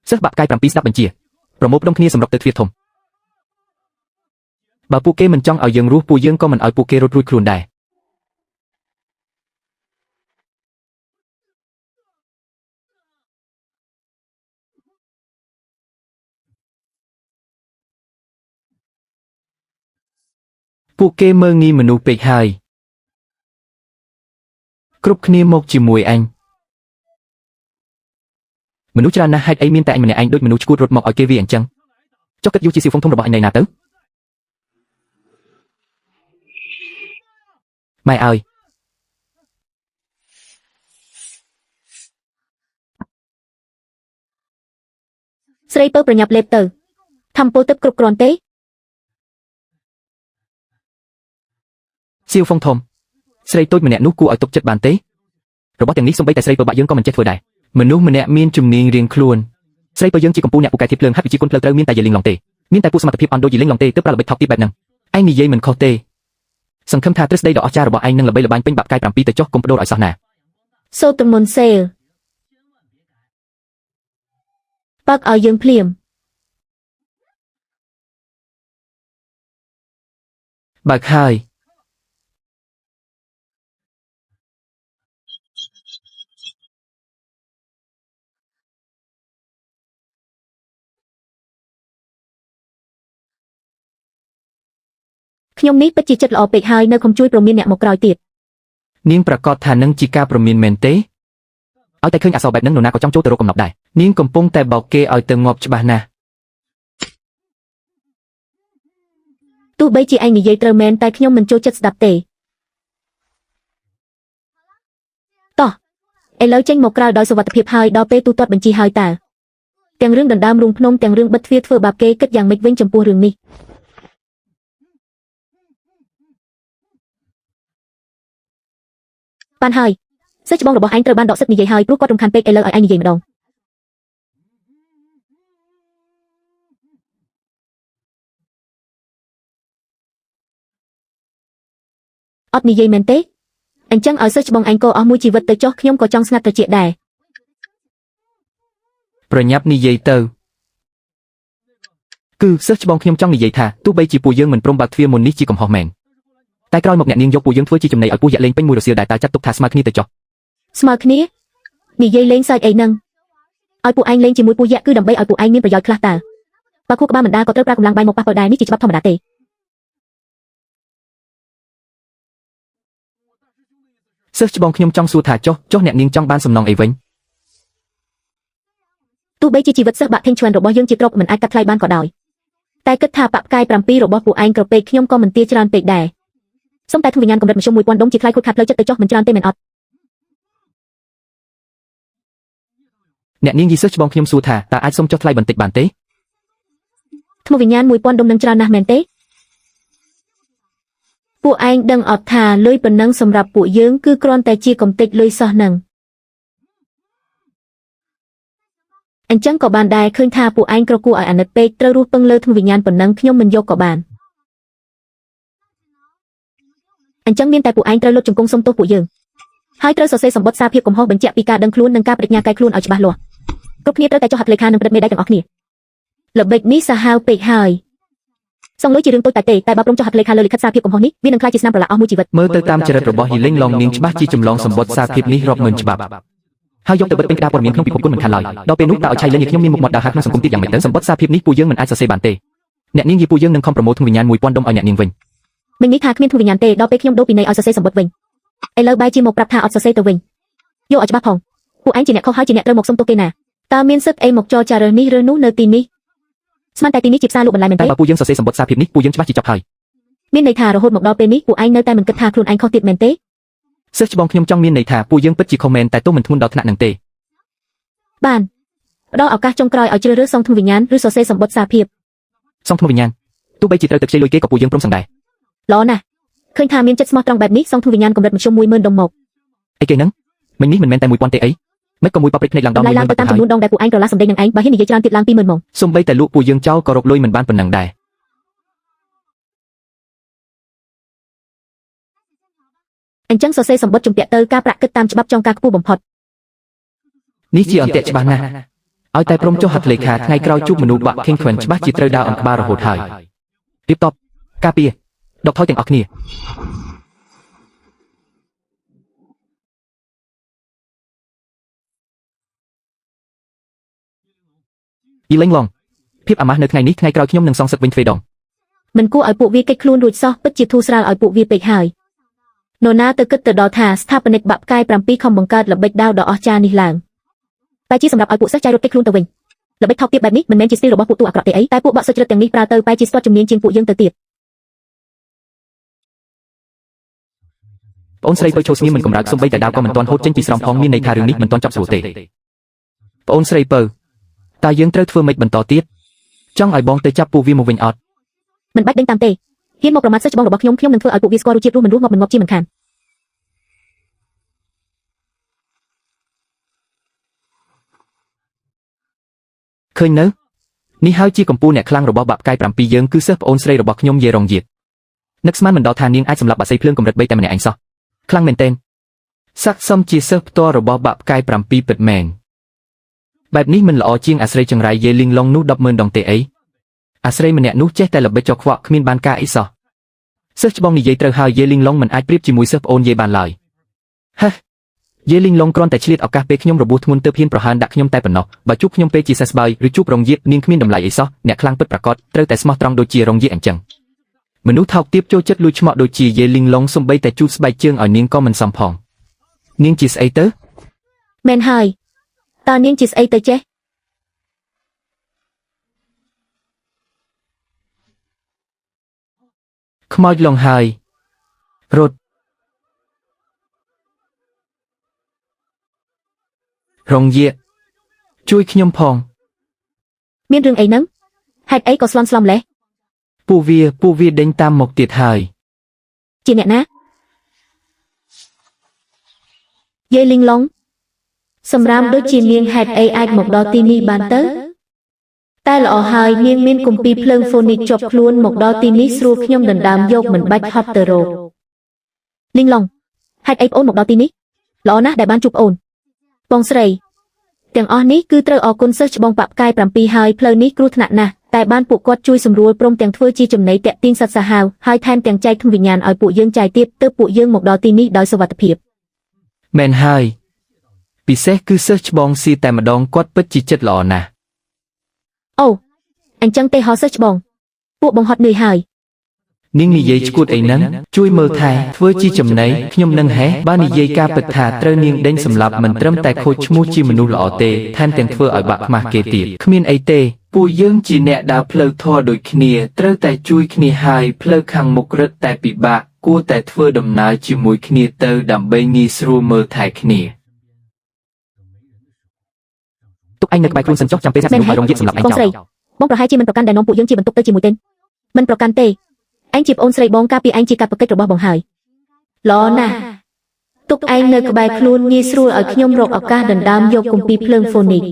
សិស្សបាក់ផ្កាយ7ស្ដាប់បញ្ជាប្រមូលផ្ដុំគ្នាសម្រុកទៅទ្វារធំ បើពួកគេមិនចង់ឲ្យយើងរស់ពួកយើងក៏មិនឲ្យពួកគេរត់រួចខ្លួនដែរពួកគេមើងងាយមនុស្សពេកហើយគ្រប់គ្នាមកជាមួយអញ មនុស្សច្រើនណាស់ហេតុអីមានតែអញម្នាក់ឯងដូចមនុស្សឈួតរត់មកឲ្យគេវាអញ្ចឹងចុះគិតយូរជាស៊ីហ្វុងធំរបស់អញនៅណាទៅម៉ែឲ្យ ស្រីពៅប្រញាប់លេបទៅធម្មពលទឹកគ្រប់គ្រាន់ទេ សៀវហ្វុងធំស្រីតូចម្នាក់នោះគួរឲ្យទុកចិត្តបានទេរបស់ទាំងនេះសំបីតែស្រីពើបាក់យើងក៏មិនចេះធ្វើដែរ មនុស្សម្នាក់មានជំនាញរៀងខ្លួន ស្រីពើយើងជាកំពូលអ្នកពូកែធៀបភ្លើងហាត់វិជាគុណផ្លូវត្រូវមានតែយាលីងឡងទេមានតែពួកសមត្ថភាពអន់ដូចយាលីងឡងទេទើបប្រើល្បិចថោកទាបបែបហ្នឹង ឯងនិយាយមិនខុសទេ សង្ឃឹមថាទ្រឹស្ដីដ៏អស្ចារ្យរបស់ឯងនឹងល្បីល្បាញពេញបាក់ផ្កាយ7ទៅចុះកុំបដូរឲ្យសោះណា សូត្រមុនសេលបើកឲ្យយើងភ្លាម បើកហើយ ខ្ញុំនេះពិតជាចិត្តល្អពេកហើយនៅខំជួយប្រមានអ្នកមកក្រោយទៀត នាងប្រកាសថានឹងជាការប្រមានមែនទេ ឲ្យតែឃើញអក្សរបែបហ្នឹងនរណាក៏ចង់ចូលទៅរកកំណប់ដែរ នាងកំពុងតែបោកគេឲ្យទៅងាប់ច្បាស់ណាស់ ទោះបីជាឯងនិយាយត្រូវមែនតែខ្ញុំមិនចូលចិត្តស្ដាប់ទេតោះឥឡូវចេញមកក្រៅដោយសុវត្ថិភាពហើយដល់ពេលទូទាត់បញ្ជីហើយតើទាំងរឿងដណ្ដើមរូងភ្នំទាំងរឿងបិទទ្វារធ្វើបាបគេគិតយ៉ាងម៉េចវិញចំពោះរឿងនេះបានហើយសិស្សច្បងរបស់ឯងត្រូវបានដកសិទ្ធិនិយាយហើយព្រោះគាត់រំខានពេកឥឡូវឲ្យឯងនិយាយម្ដងអត់និយាយមែនទេអញ្ចឹងឲ្យសិស្សច្បងឯងកអស់មួយជីវិតទៅចុះខ្ញុំក៏ចង់ស្ងាត់ត្រចៀកដែរ ប្រញាប់និយាយទៅ គឺសិស្សច្បងខ្ញុំចង់និយាយថាទោះបីជាពួកយើងមិនព្រមបើកទ្វារមុននេះជាកំហុសមែនតែក្រោយមកអ្នកនាងយកពួកយើងធ្វើជាចំណីឲ្យពួកយ៉ាក់លេងពេញមួយរសៀលដែរតើចាត់ទុកថាស្មើគ្នាទៅចុះ ស្មើគ្នានិយាយលេងសើចអីហ្នឹងឲ្យពួកឯងលេងជាមួយពួកយៈគឺដើម្បីឲ្យពួកឯងមានប្រយោជន៍ខ្លះតើបើខួរក្បាលមិនដាក៏ត្រូវប្រើកម្លាំងបាយមកប៉ះប៉ូវដែរនេះជាច្បាប់ធម្មតាទេ សិស្សច្បងខ្ញុំចង់សួរថាចុះចុះអ្នកនាងចង់បានសំណងអីវិញ ទោះបីជាជីវិតសិស្សបាក់ថេងឈួនរបស់យើងជាទ្រព្យមិនអាចកាត់ថ្លៃបានក៏ដោយតែគិតថាបាក់ផ្កាយ7របស់ពួកឯងក្រពេកខ្ញុំក៏មិនទាច្រើនពេកដែរសូមតែធ្វើវិញ្ញាណកម្រិតមធ្យម1000ដុំជាថ្លៃខូចខាតផ្លូវចិត្តទៅចុះមិនច្រើនទេមែនអត់ អ្នកនាងយីសិស្សច្បងខ្ញុំសួរថាតើអាចសុំចុះថ្លៃបន្តិចបានទេ ថ្មវិញ្ញាណ1000ដុំនឹងច្រើនណាស់មែនទេពួកឯងដឹងអត់ថាលុយប៉ុណ្ណឹងសម្រាប់ពួកយើងគឺគ្រាន់តែជាកំតិចលុយសោះនឹងអញ្ចឹងក៏បានដែរឃើញថាពួកឯងក្រគួរឲ្យអាណិតពេកត្រូវរស់ពឹងលើថ្មវិញ្ញាណប៉ុណ្ណឹងខ្ញុំមិនយកក៏បានអញ្ចឹងមានតែពួកឯងត្រូវលុតជង្គង់សុំទោសពួកយើងហើយត្រូវសរសេរសម្បត្តិសារភាពកំហុសបញ្ជាក់ពីការដឹងខ្លួននិងការបដិញ្ញាកែខ្លួនឲ្យច្បាស់លាស់គ្រប់គ្នាត្រូវតែចុះហត្ថលេខានិងផ្ដិតមេដៃទាំងអស់គ្នាល្បិចនេះសាហាវពេកហើយសងលុយជារឿងតូចតាចទេតែបើព្រមចុះហត្ថលេខាលើលិខិតសារភាពកំហុសនេះវានឹងក្លាយជាស្នាមប្រឡាក់អស់មួយជីវិត មើលទៅតាមចរិតរបស់យីលេងឡងនាងច្បាស់ជាចម្លងសម្បត្តិសារភាពនេះរាប់ម៉ឺនច្បាប់ ហើយយកទៅបិទពេញក្តារព័ត៌មានក្នុងពិភពគុណមិនខានឡើយដល់ពេលនោះតើឲ្យឆៃលេងឲ្យខ្ញុំមានមុខមាត់ដើរហើរក្នុងសង្គមទៀតយ៉ាងម៉េចទៅសម្បត្តិសារភាពនេះពួកយើងមិនអាចសរសេរបានទេអ្នកនាងយីពួកយើងនឹងខំប្រមូលធ្ងវិញ្ញាណ1000ដុំឲ្យអ្នកនាងវិញ មិញនេះថាគ្មានធ្ងវិញ្ញាណទេដល់ពេលខ្ញុំដូរពីនៃឲ្យសរសេរសម្បត្តិវិញឥឡូវបែរជាមកប្រាប់ថាអត់សរសេរទៅវិញយកឲ្យច្បាស់ផងពួកឯងជាអ្នកខុសហើយជាអ្នកត្រូវមកសុំទោសគេណាតើមានសិទ្ធិអីមកចរចារើសនេះរើសនោះនៅទីនេះស្មានតែទីនេះជាផ្សារលក់បន្លែមែនទេ តែបើពួកយើងសរសេរសម្បត្តិសារភាពនេះពួកយើងច្បាស់ជាចប់ហើយ មានន័យថារហូតមកដល់ពេលនេះពួកឯងនៅតែមិនគិតថាខ្លួនឯងខុសទៀតមែនទេ សិស្សច្បងខ្ញុំចង់មានន័យថាពួកយើងពិតជាខុសមែនតែទោះមិនធ្ងន់ដល់ថ្នាក់នឹងទេ បានផ្ដល់ឱកាសចុងក្រោយឲ្យជ្រើសរើសសងធ្ងវិញ្ញាណឬសរសេរសម្បត្តិសារភាព សងធ្ងវិញ្ញាណទោះបីជាត្រូវទឹកខ្ចីលុយគេក៏ពួកយើងព្រមសឹងដែរ ល្អណាស់ឃើញថាមានចិត្តស្មោះត្រង់បែបនេះសងធ្ងវិញ្ញាណកម្រិតមធ្យម10000ដុំមក អីគេហ្នឹងមិញនេះមិនមែនតែ1000ទេអីមិនក៏មួយប៉ព្រិចភ្នែកឡើងដល់ តម្លៃឡើង 10000 ទៅតាមចំនួនដងដែលពួកឯងក្រឡាសម្ដីនឹងឯងបើហ៊ាននិយាយច្រើនទៀតឡើង20000មក សំបីតែលក់ពួកយើងចោលក៏រកលុយមិនបានប៉ុណ្ណឹងដែរ អញ្ចឹងសរសេរសម្បត្តិជំពាក់ទៅការប្រាក់គិតតាមច្បាប់ចងការខ្ពស់បំផុត នេះជាអន្ទាក់ច្បាស់ណាស់ឲ្យតែព្រមចុះហត្ថលេខាថ្ងៃក្រោយជួបមនុស្សបាក់ខេងខ្វិនច្បាស់ជាត្រូវដើរអង្ក្បាលរហូតហើយ រៀបតបការពារដកថយទាំងអស់គ្នាយីលេងឡងភាពអាម៉ាស់នៅថ្ងៃនេះថ្ងៃក្រោយខ្ញុំនឹងសងសឹកវិញទ្វេដង មិនគួរឲ្យពួកវាកិច្ចខ្លួនរួចសោះពិតជាធូរស្រាលឲ្យពួកវាពេកហើយនរណាទៅគិតទៅដល់ថាស្ថាបនិកបាក់ផ្កាយ7ខំបង្កើតល្បិចដាវដ៏អស្ចារ្យនេះឡើងតែជាសម្រាប់ឲ្យពួកសិស្សចាយរត់គេចខ្លួនទៅវិញល្បិចថោកទាបបែបនេះមិនមែនជាស្ទីលរបស់ពួកទូអាក្រក់ទេអីតែពួកបាក់សុចរិតទាំងនេះប្រើទៅបែរជាស្ទាត់ជំនាញជាងពួកយើងទៅទៀត ប្អូនស្រីពៅឈោស្ងៀមមិនកម្រើកសំបីតែដាវក៏មិនទាន់ហូតចេញពីស្រោមផងមានន័យថារឿងនេះមិនទាន់ចប់ស្រួលទេ ប្អូនស្រីពៅតើយើងត្រូវធ្វើម៉េចបន្តទៀតចង់ឲ្យបងទៅចាប់ពួកវាមកវិញអត់ មិនបាច់ដេញតាមទេហ៊ានមកប្រមាថសិស្សច្បងរបស់ខ្ញុំខ្ញុំនឹងធ្វើឲ្យពួកវាស្គាល់រសជាតិរស់មិនរស់ងាប់មិនងាប់ជាមិនខាន ឃើញនៅនេះហើយជាកម្ពូលអ្នកខ្លាំងរបស់បាក់ផ្កាយ7យើងគឺសិស្សប្អូនស្រីរបស់ខ្ញុំយេរងយៀត នឹកស្មានមិនដល់ថានាងអាចសម្លាប់បាក់សីភ្លើងកម្រិត3តែម្នាក់ឯងសោះខ្លាំងមែនទែន ស័ក្តិសមជាសិស្សផ្ទាល់របស់បាក់ផ្កាយ7ពិតមែនបែបនេះមិនល្អជាងអាស្រីចង្រៃយេលីងឡុងនោះ100,000ដងទេអីអាស្រីម្នាក់នោះចេះតែល្បិចចកខ្វក់គ្មានបានការអីសោះ សិស្សច្បងនិយាយត្រូវហើយយេលីងឡុងមិនអាចប្រៀបជាមួយសិស្សប្អូនយេបានឡើយហេះយេលីងឡុងគ្រាន់តែឆ្លៀតឱកាសពេលខ្ញុំរបួសធ្ងន់ទើបហ៊ានប្រហានដាក់ខ្ញុំតែប៉ុណ្ណោះបើជួបខ្ញុំពេលជាសេះស្បើយឬជួបរងយាតនាងគ្មានតម្លៃអីសោះអ្នកខ្លាំងពិតប្រាកដត្រូវតែស្មោះត្រង់ដូចជារងយាតអញ្ចឹង មនុស្សថោកទាបចូលចិត្តលួចឆ្មក់ដូចជាយេលីងឡុងសំបីតែជូតស្បែកជើងឲ្យនាងក៏មិនសមផងនាងជាស្អីទៅ មែនហើយតើនាងជាស្អីទៅចេះ ខ្មោចឡងហើយរត់រងយាជួយខ្ញុំផង មានរឿងអីហ្នឹងហេតុអីក៏ស្លន់ស្លំម្លេះ ពួកវាដេញតាមមកទៀតហើយ ជាអ្នកណាយេលីងឡុងសម្រាមដូចជានាងហេតុអីអាចមកដល់ទីនេះបានទៅតែល្អហើយនាងមានគម្ពីរភ្លើងហ្វូនីកជាប់ខ្លួនមកដល់ទីនេះស្រួលខ្ញុំដណ្ដើមយកមិនបាច់ហត់ទៅរកលីងឡុងហេតុអីប្អូនមកដល់ទីនេះល្អណាស់ដែលបានជួបប្អូនបងស្រីទាំងអស់នេះគឺត្រូវអរគុណសិស្សច្បងបាក់ផ្កាយ7ហើយផ្លូវនេះគ្រោះថ្នាក់ណាស់តែបានពួកគាត់ជួយសម្រួលព្រមទាំងធ្វើជាចំណីតាក់ទាញសត្វសាហាវហើយថែមទាំងចែកធំវិញ្ញាណឲ្យពួកយើងចាយទៀតទើបពួកយើងមកដល់ទីនេះដោយសុវត្ថិភាព មែនហើយពិសេសគឺសិស្សច្បងស៊ីតែម្ដងគាត់ពិតជាចិត្តល្អណាស់ អូអញ្ចឹងទេហោសិស្សច្បងពួកបងហត់នឿយហើយ នាងនិយាយឈួតអីហ្នឹងជួយមើលថែធ្វើជាចំណីខ្ញុំនឹងហេះបើនិយាយការពិតថាត្រូវនាងដេញសម្លាប់មិនត្រឹមតែខូចឈ្មោះជាមនុស្សល្អទេថែមទាំងធ្វើឲ្យបាក់ខ្មាស់គេទៀតគ្មានអីទេពួកយើងជាអ្នកដើរផ្លូវធម៌ដូចគ្នាត្រូវតែជួយគ្នាហើយផ្លូវខាងមុខរឹតតែពិបាកគួរតែធ្វើដំណើរជាមួយគ្នាទៅដើម្បីងាយស្រួលមើលថែគ្នា ទុកឯងនៅក្បែរខ្លួនសិនចុះចាំពេលសាក់សនុកឲ្យរងយាកសម្រាប់ឯងចោល បងស្រីបងប្រហែលជាមិនប្រកាន់ដែលនាំពួកយើងជាបន្ទុកទៅជាមួយទេមិនប្រកាន់ទេឯងជាប្អូនស្រីបងកាលពីឯងជាកាតព្វកិច្ចរបស់បងហើយល្អណាស់ទុកឯងនៅក្បែរខ្លួនងាយស្រួលឲ្យខ្ញុំរកឱកាសដណ្ដើមយកគម្ពីរភ្លើងហ្វូនីក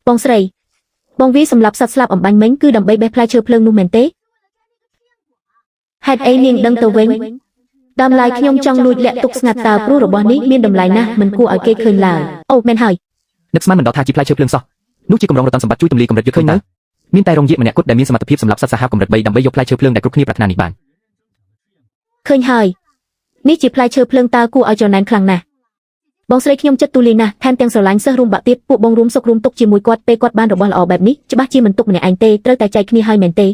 បងស្រីបងវាសម្រាប់សត្វស្លាបអំបញ្ញមិញគឺដើម្បីបេះផ្លែឈើភ្លើងនោះមែនទេហេតុអីនាងដឹងទៅវិញដើមឡើយខ្ញុំចង់លួចលាក់ទុកស្ងាត់តើព្រោះរបស់នេះមានតម្លៃណាស់មិនគួរឲ្យគេឃើញឡើយអូមែនហើយ នឹកស្មានមិនដល់ថាជាផ្លែឈើភ្លើងសោះនោះជាកម្រងរតនសម្បត្តិជួយទម្លាយកម្រិតយុទ្ធឃើញនៅមានតែរងយាកម្នាក់គត់ដែលមានសមត្ថភាពសម្រាប់សត្វសាហាវកម្រិត3ដើម្បីយកផ្លែឈើភ្លើងដែលគ្រប់គ្នាប្រាថ្នានេះបាន ឃើញហើយនេះជាផ្លែឈើភ្លើងតើគួរឲ្យច្រណែនខ្លាំងណាស់បងស្រីខ្ញុំចិត្តទូលាយណាស់ថែមទាំងស្រឡាញ់សិស្សរួមបាក់ទៀតពួកបងរួមសុខរួមទុក្ខជាមួយគាត់ពេលគាត់បានរបស់ល្អបែបនេះច្បាស់ជាមិនទុកម្នាក់ឯងទេត្រូវតែចែកគ្នាហើយមែនទេ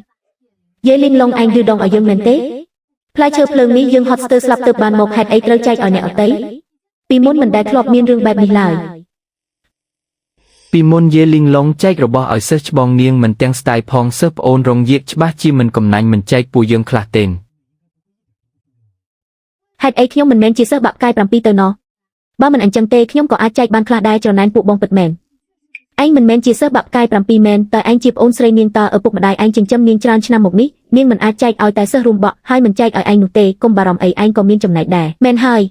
យេលីងឡុងឯងឌឺដងឲ្យយើងមែនទេផ្លែឈើភ្លើងនេះយើងហត់ស្ទើរស្លាប់ទៅបានមកហេតុអីត្រូវចែកឲ្យអ្នកអតីពីមុនមិនដែលធ្លាប់មានរឿងបែបនេះឡើយ ពីមុនយេលីងឡុងចែករបស់ឲ្យសិស្សច្បងនាងមិនទាំងស្ទាយផងសិស្សប្អូនរងយាកច្បាស់ជាមិនកំណាញ់មិនចែកពួកយើងខ្លះទេ ហេតុអីខ្ញុំមិនមែនជាសិស្សបាក់ផ្កាយ7ទៅណោះបើមិនអញ្ចឹងទេខ្ញុំក៏អាចចែកបានខ្លះដែរច្រណែនពួកបងពិតមែនឯងមិនមែនជាសិស្សបាក់ផ្កាយ7មែនតែឯងជាប្អូនស្រីនាងតើឪពុកម្ដាយឯងចិញ្ចឹមនាងច្រើនឆ្នាំមកនេះនាងមិនអាចចែកឲ្យតែសិស្សរួមបក់ហើយមិនចែកឲ្យឯងនោះទេកុំបារម្ភអីឯងក៏មានចំណែកដែរមែនហើយ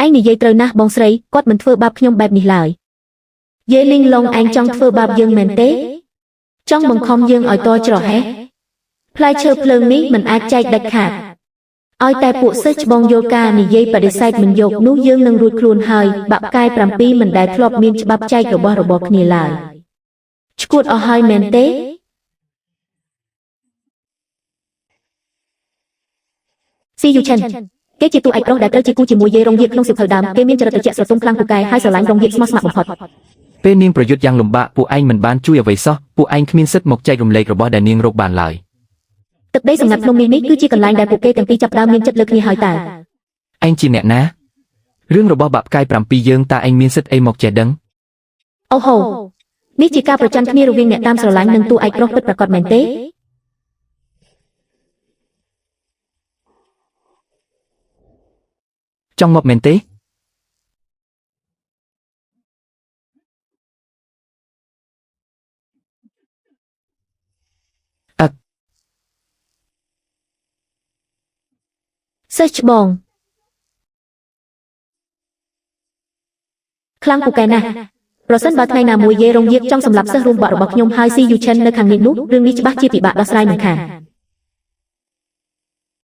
ឯងនិយាយត្រូវណាស់បងស្រីគាត់មិនធ្វើបាបខ្ញុំបែបនេះឡើយយេលីងឡុងឯងចង់ធ្វើបាបយើងមែនទេចង់បង្ខំយើងឲ្យតច្រហេះផ្លែឈើភ្លើងនេះមិនអាចចែកដាច់ខាត ឲ្យតែពួកសិស្សច្បងយល់ការនិយាយបដិសេធមិនយកនោះយើងនឹងរួចខ្លួនហើយបាក់ផ្កាយ7មិនដែលធ្លាប់មានច្បាប់ចែករបស់របរគ្នាឡើយឈួតអស់ហើយមែនទេស៊ីយូឆិនគេជាតួឯកប្រុសដែលត្រូវជាគូជាមួយយេរងយាកក្នុងសៀវភៅដើមគេមានចរិតត្រជាក់ស្រទុំខ្លាំងពូកែហើយស្រឡាញ់រងយាកស្មោះស្ម័គ្របំផុត ពេលនាងប្រយុទ្ធយ៉ាងលំបាកពួកឯងមិនបានជួយអ្វីសោះពួកឯងគ្មានសិទ្ធិមកចែករំលែករបស់ដែលនាងរកបានឡើយ ទឹកដីសម្ងាត់ភ្នំនេះគឺជាកន្លែងដែលពួកគេទាំងពីរចាប់ផ្ដើមមានចិត្តលើគ្នាហើយតើ ឯងជាអ្នកណារឿងរបស់បាក់ផ្កាយ7យើងតើឯងមានសិទ្ធិអីមកចេះដឹង អូហូនេះជាការប្រច័ណ្ឌគ្នារវាងអ្នកតាមស្រឡាញ់និងតួឯកប្រុសពិតប្រាកដមែនទេ ចង់មកមែនទេអឹក សិស្សច្បងខ្លាំងពូកែណាស់ប្រសិនបើថ្ងៃណាមួយយេរងយាកចង់សម្លាប់សិស្សរួមបករបស់ខ្ញុំហើយស៊ីយូឆិននៅខាងនេះនោះរឿងនេះច្បាស់ជាពិបាកដោះស្រាយមិនខាន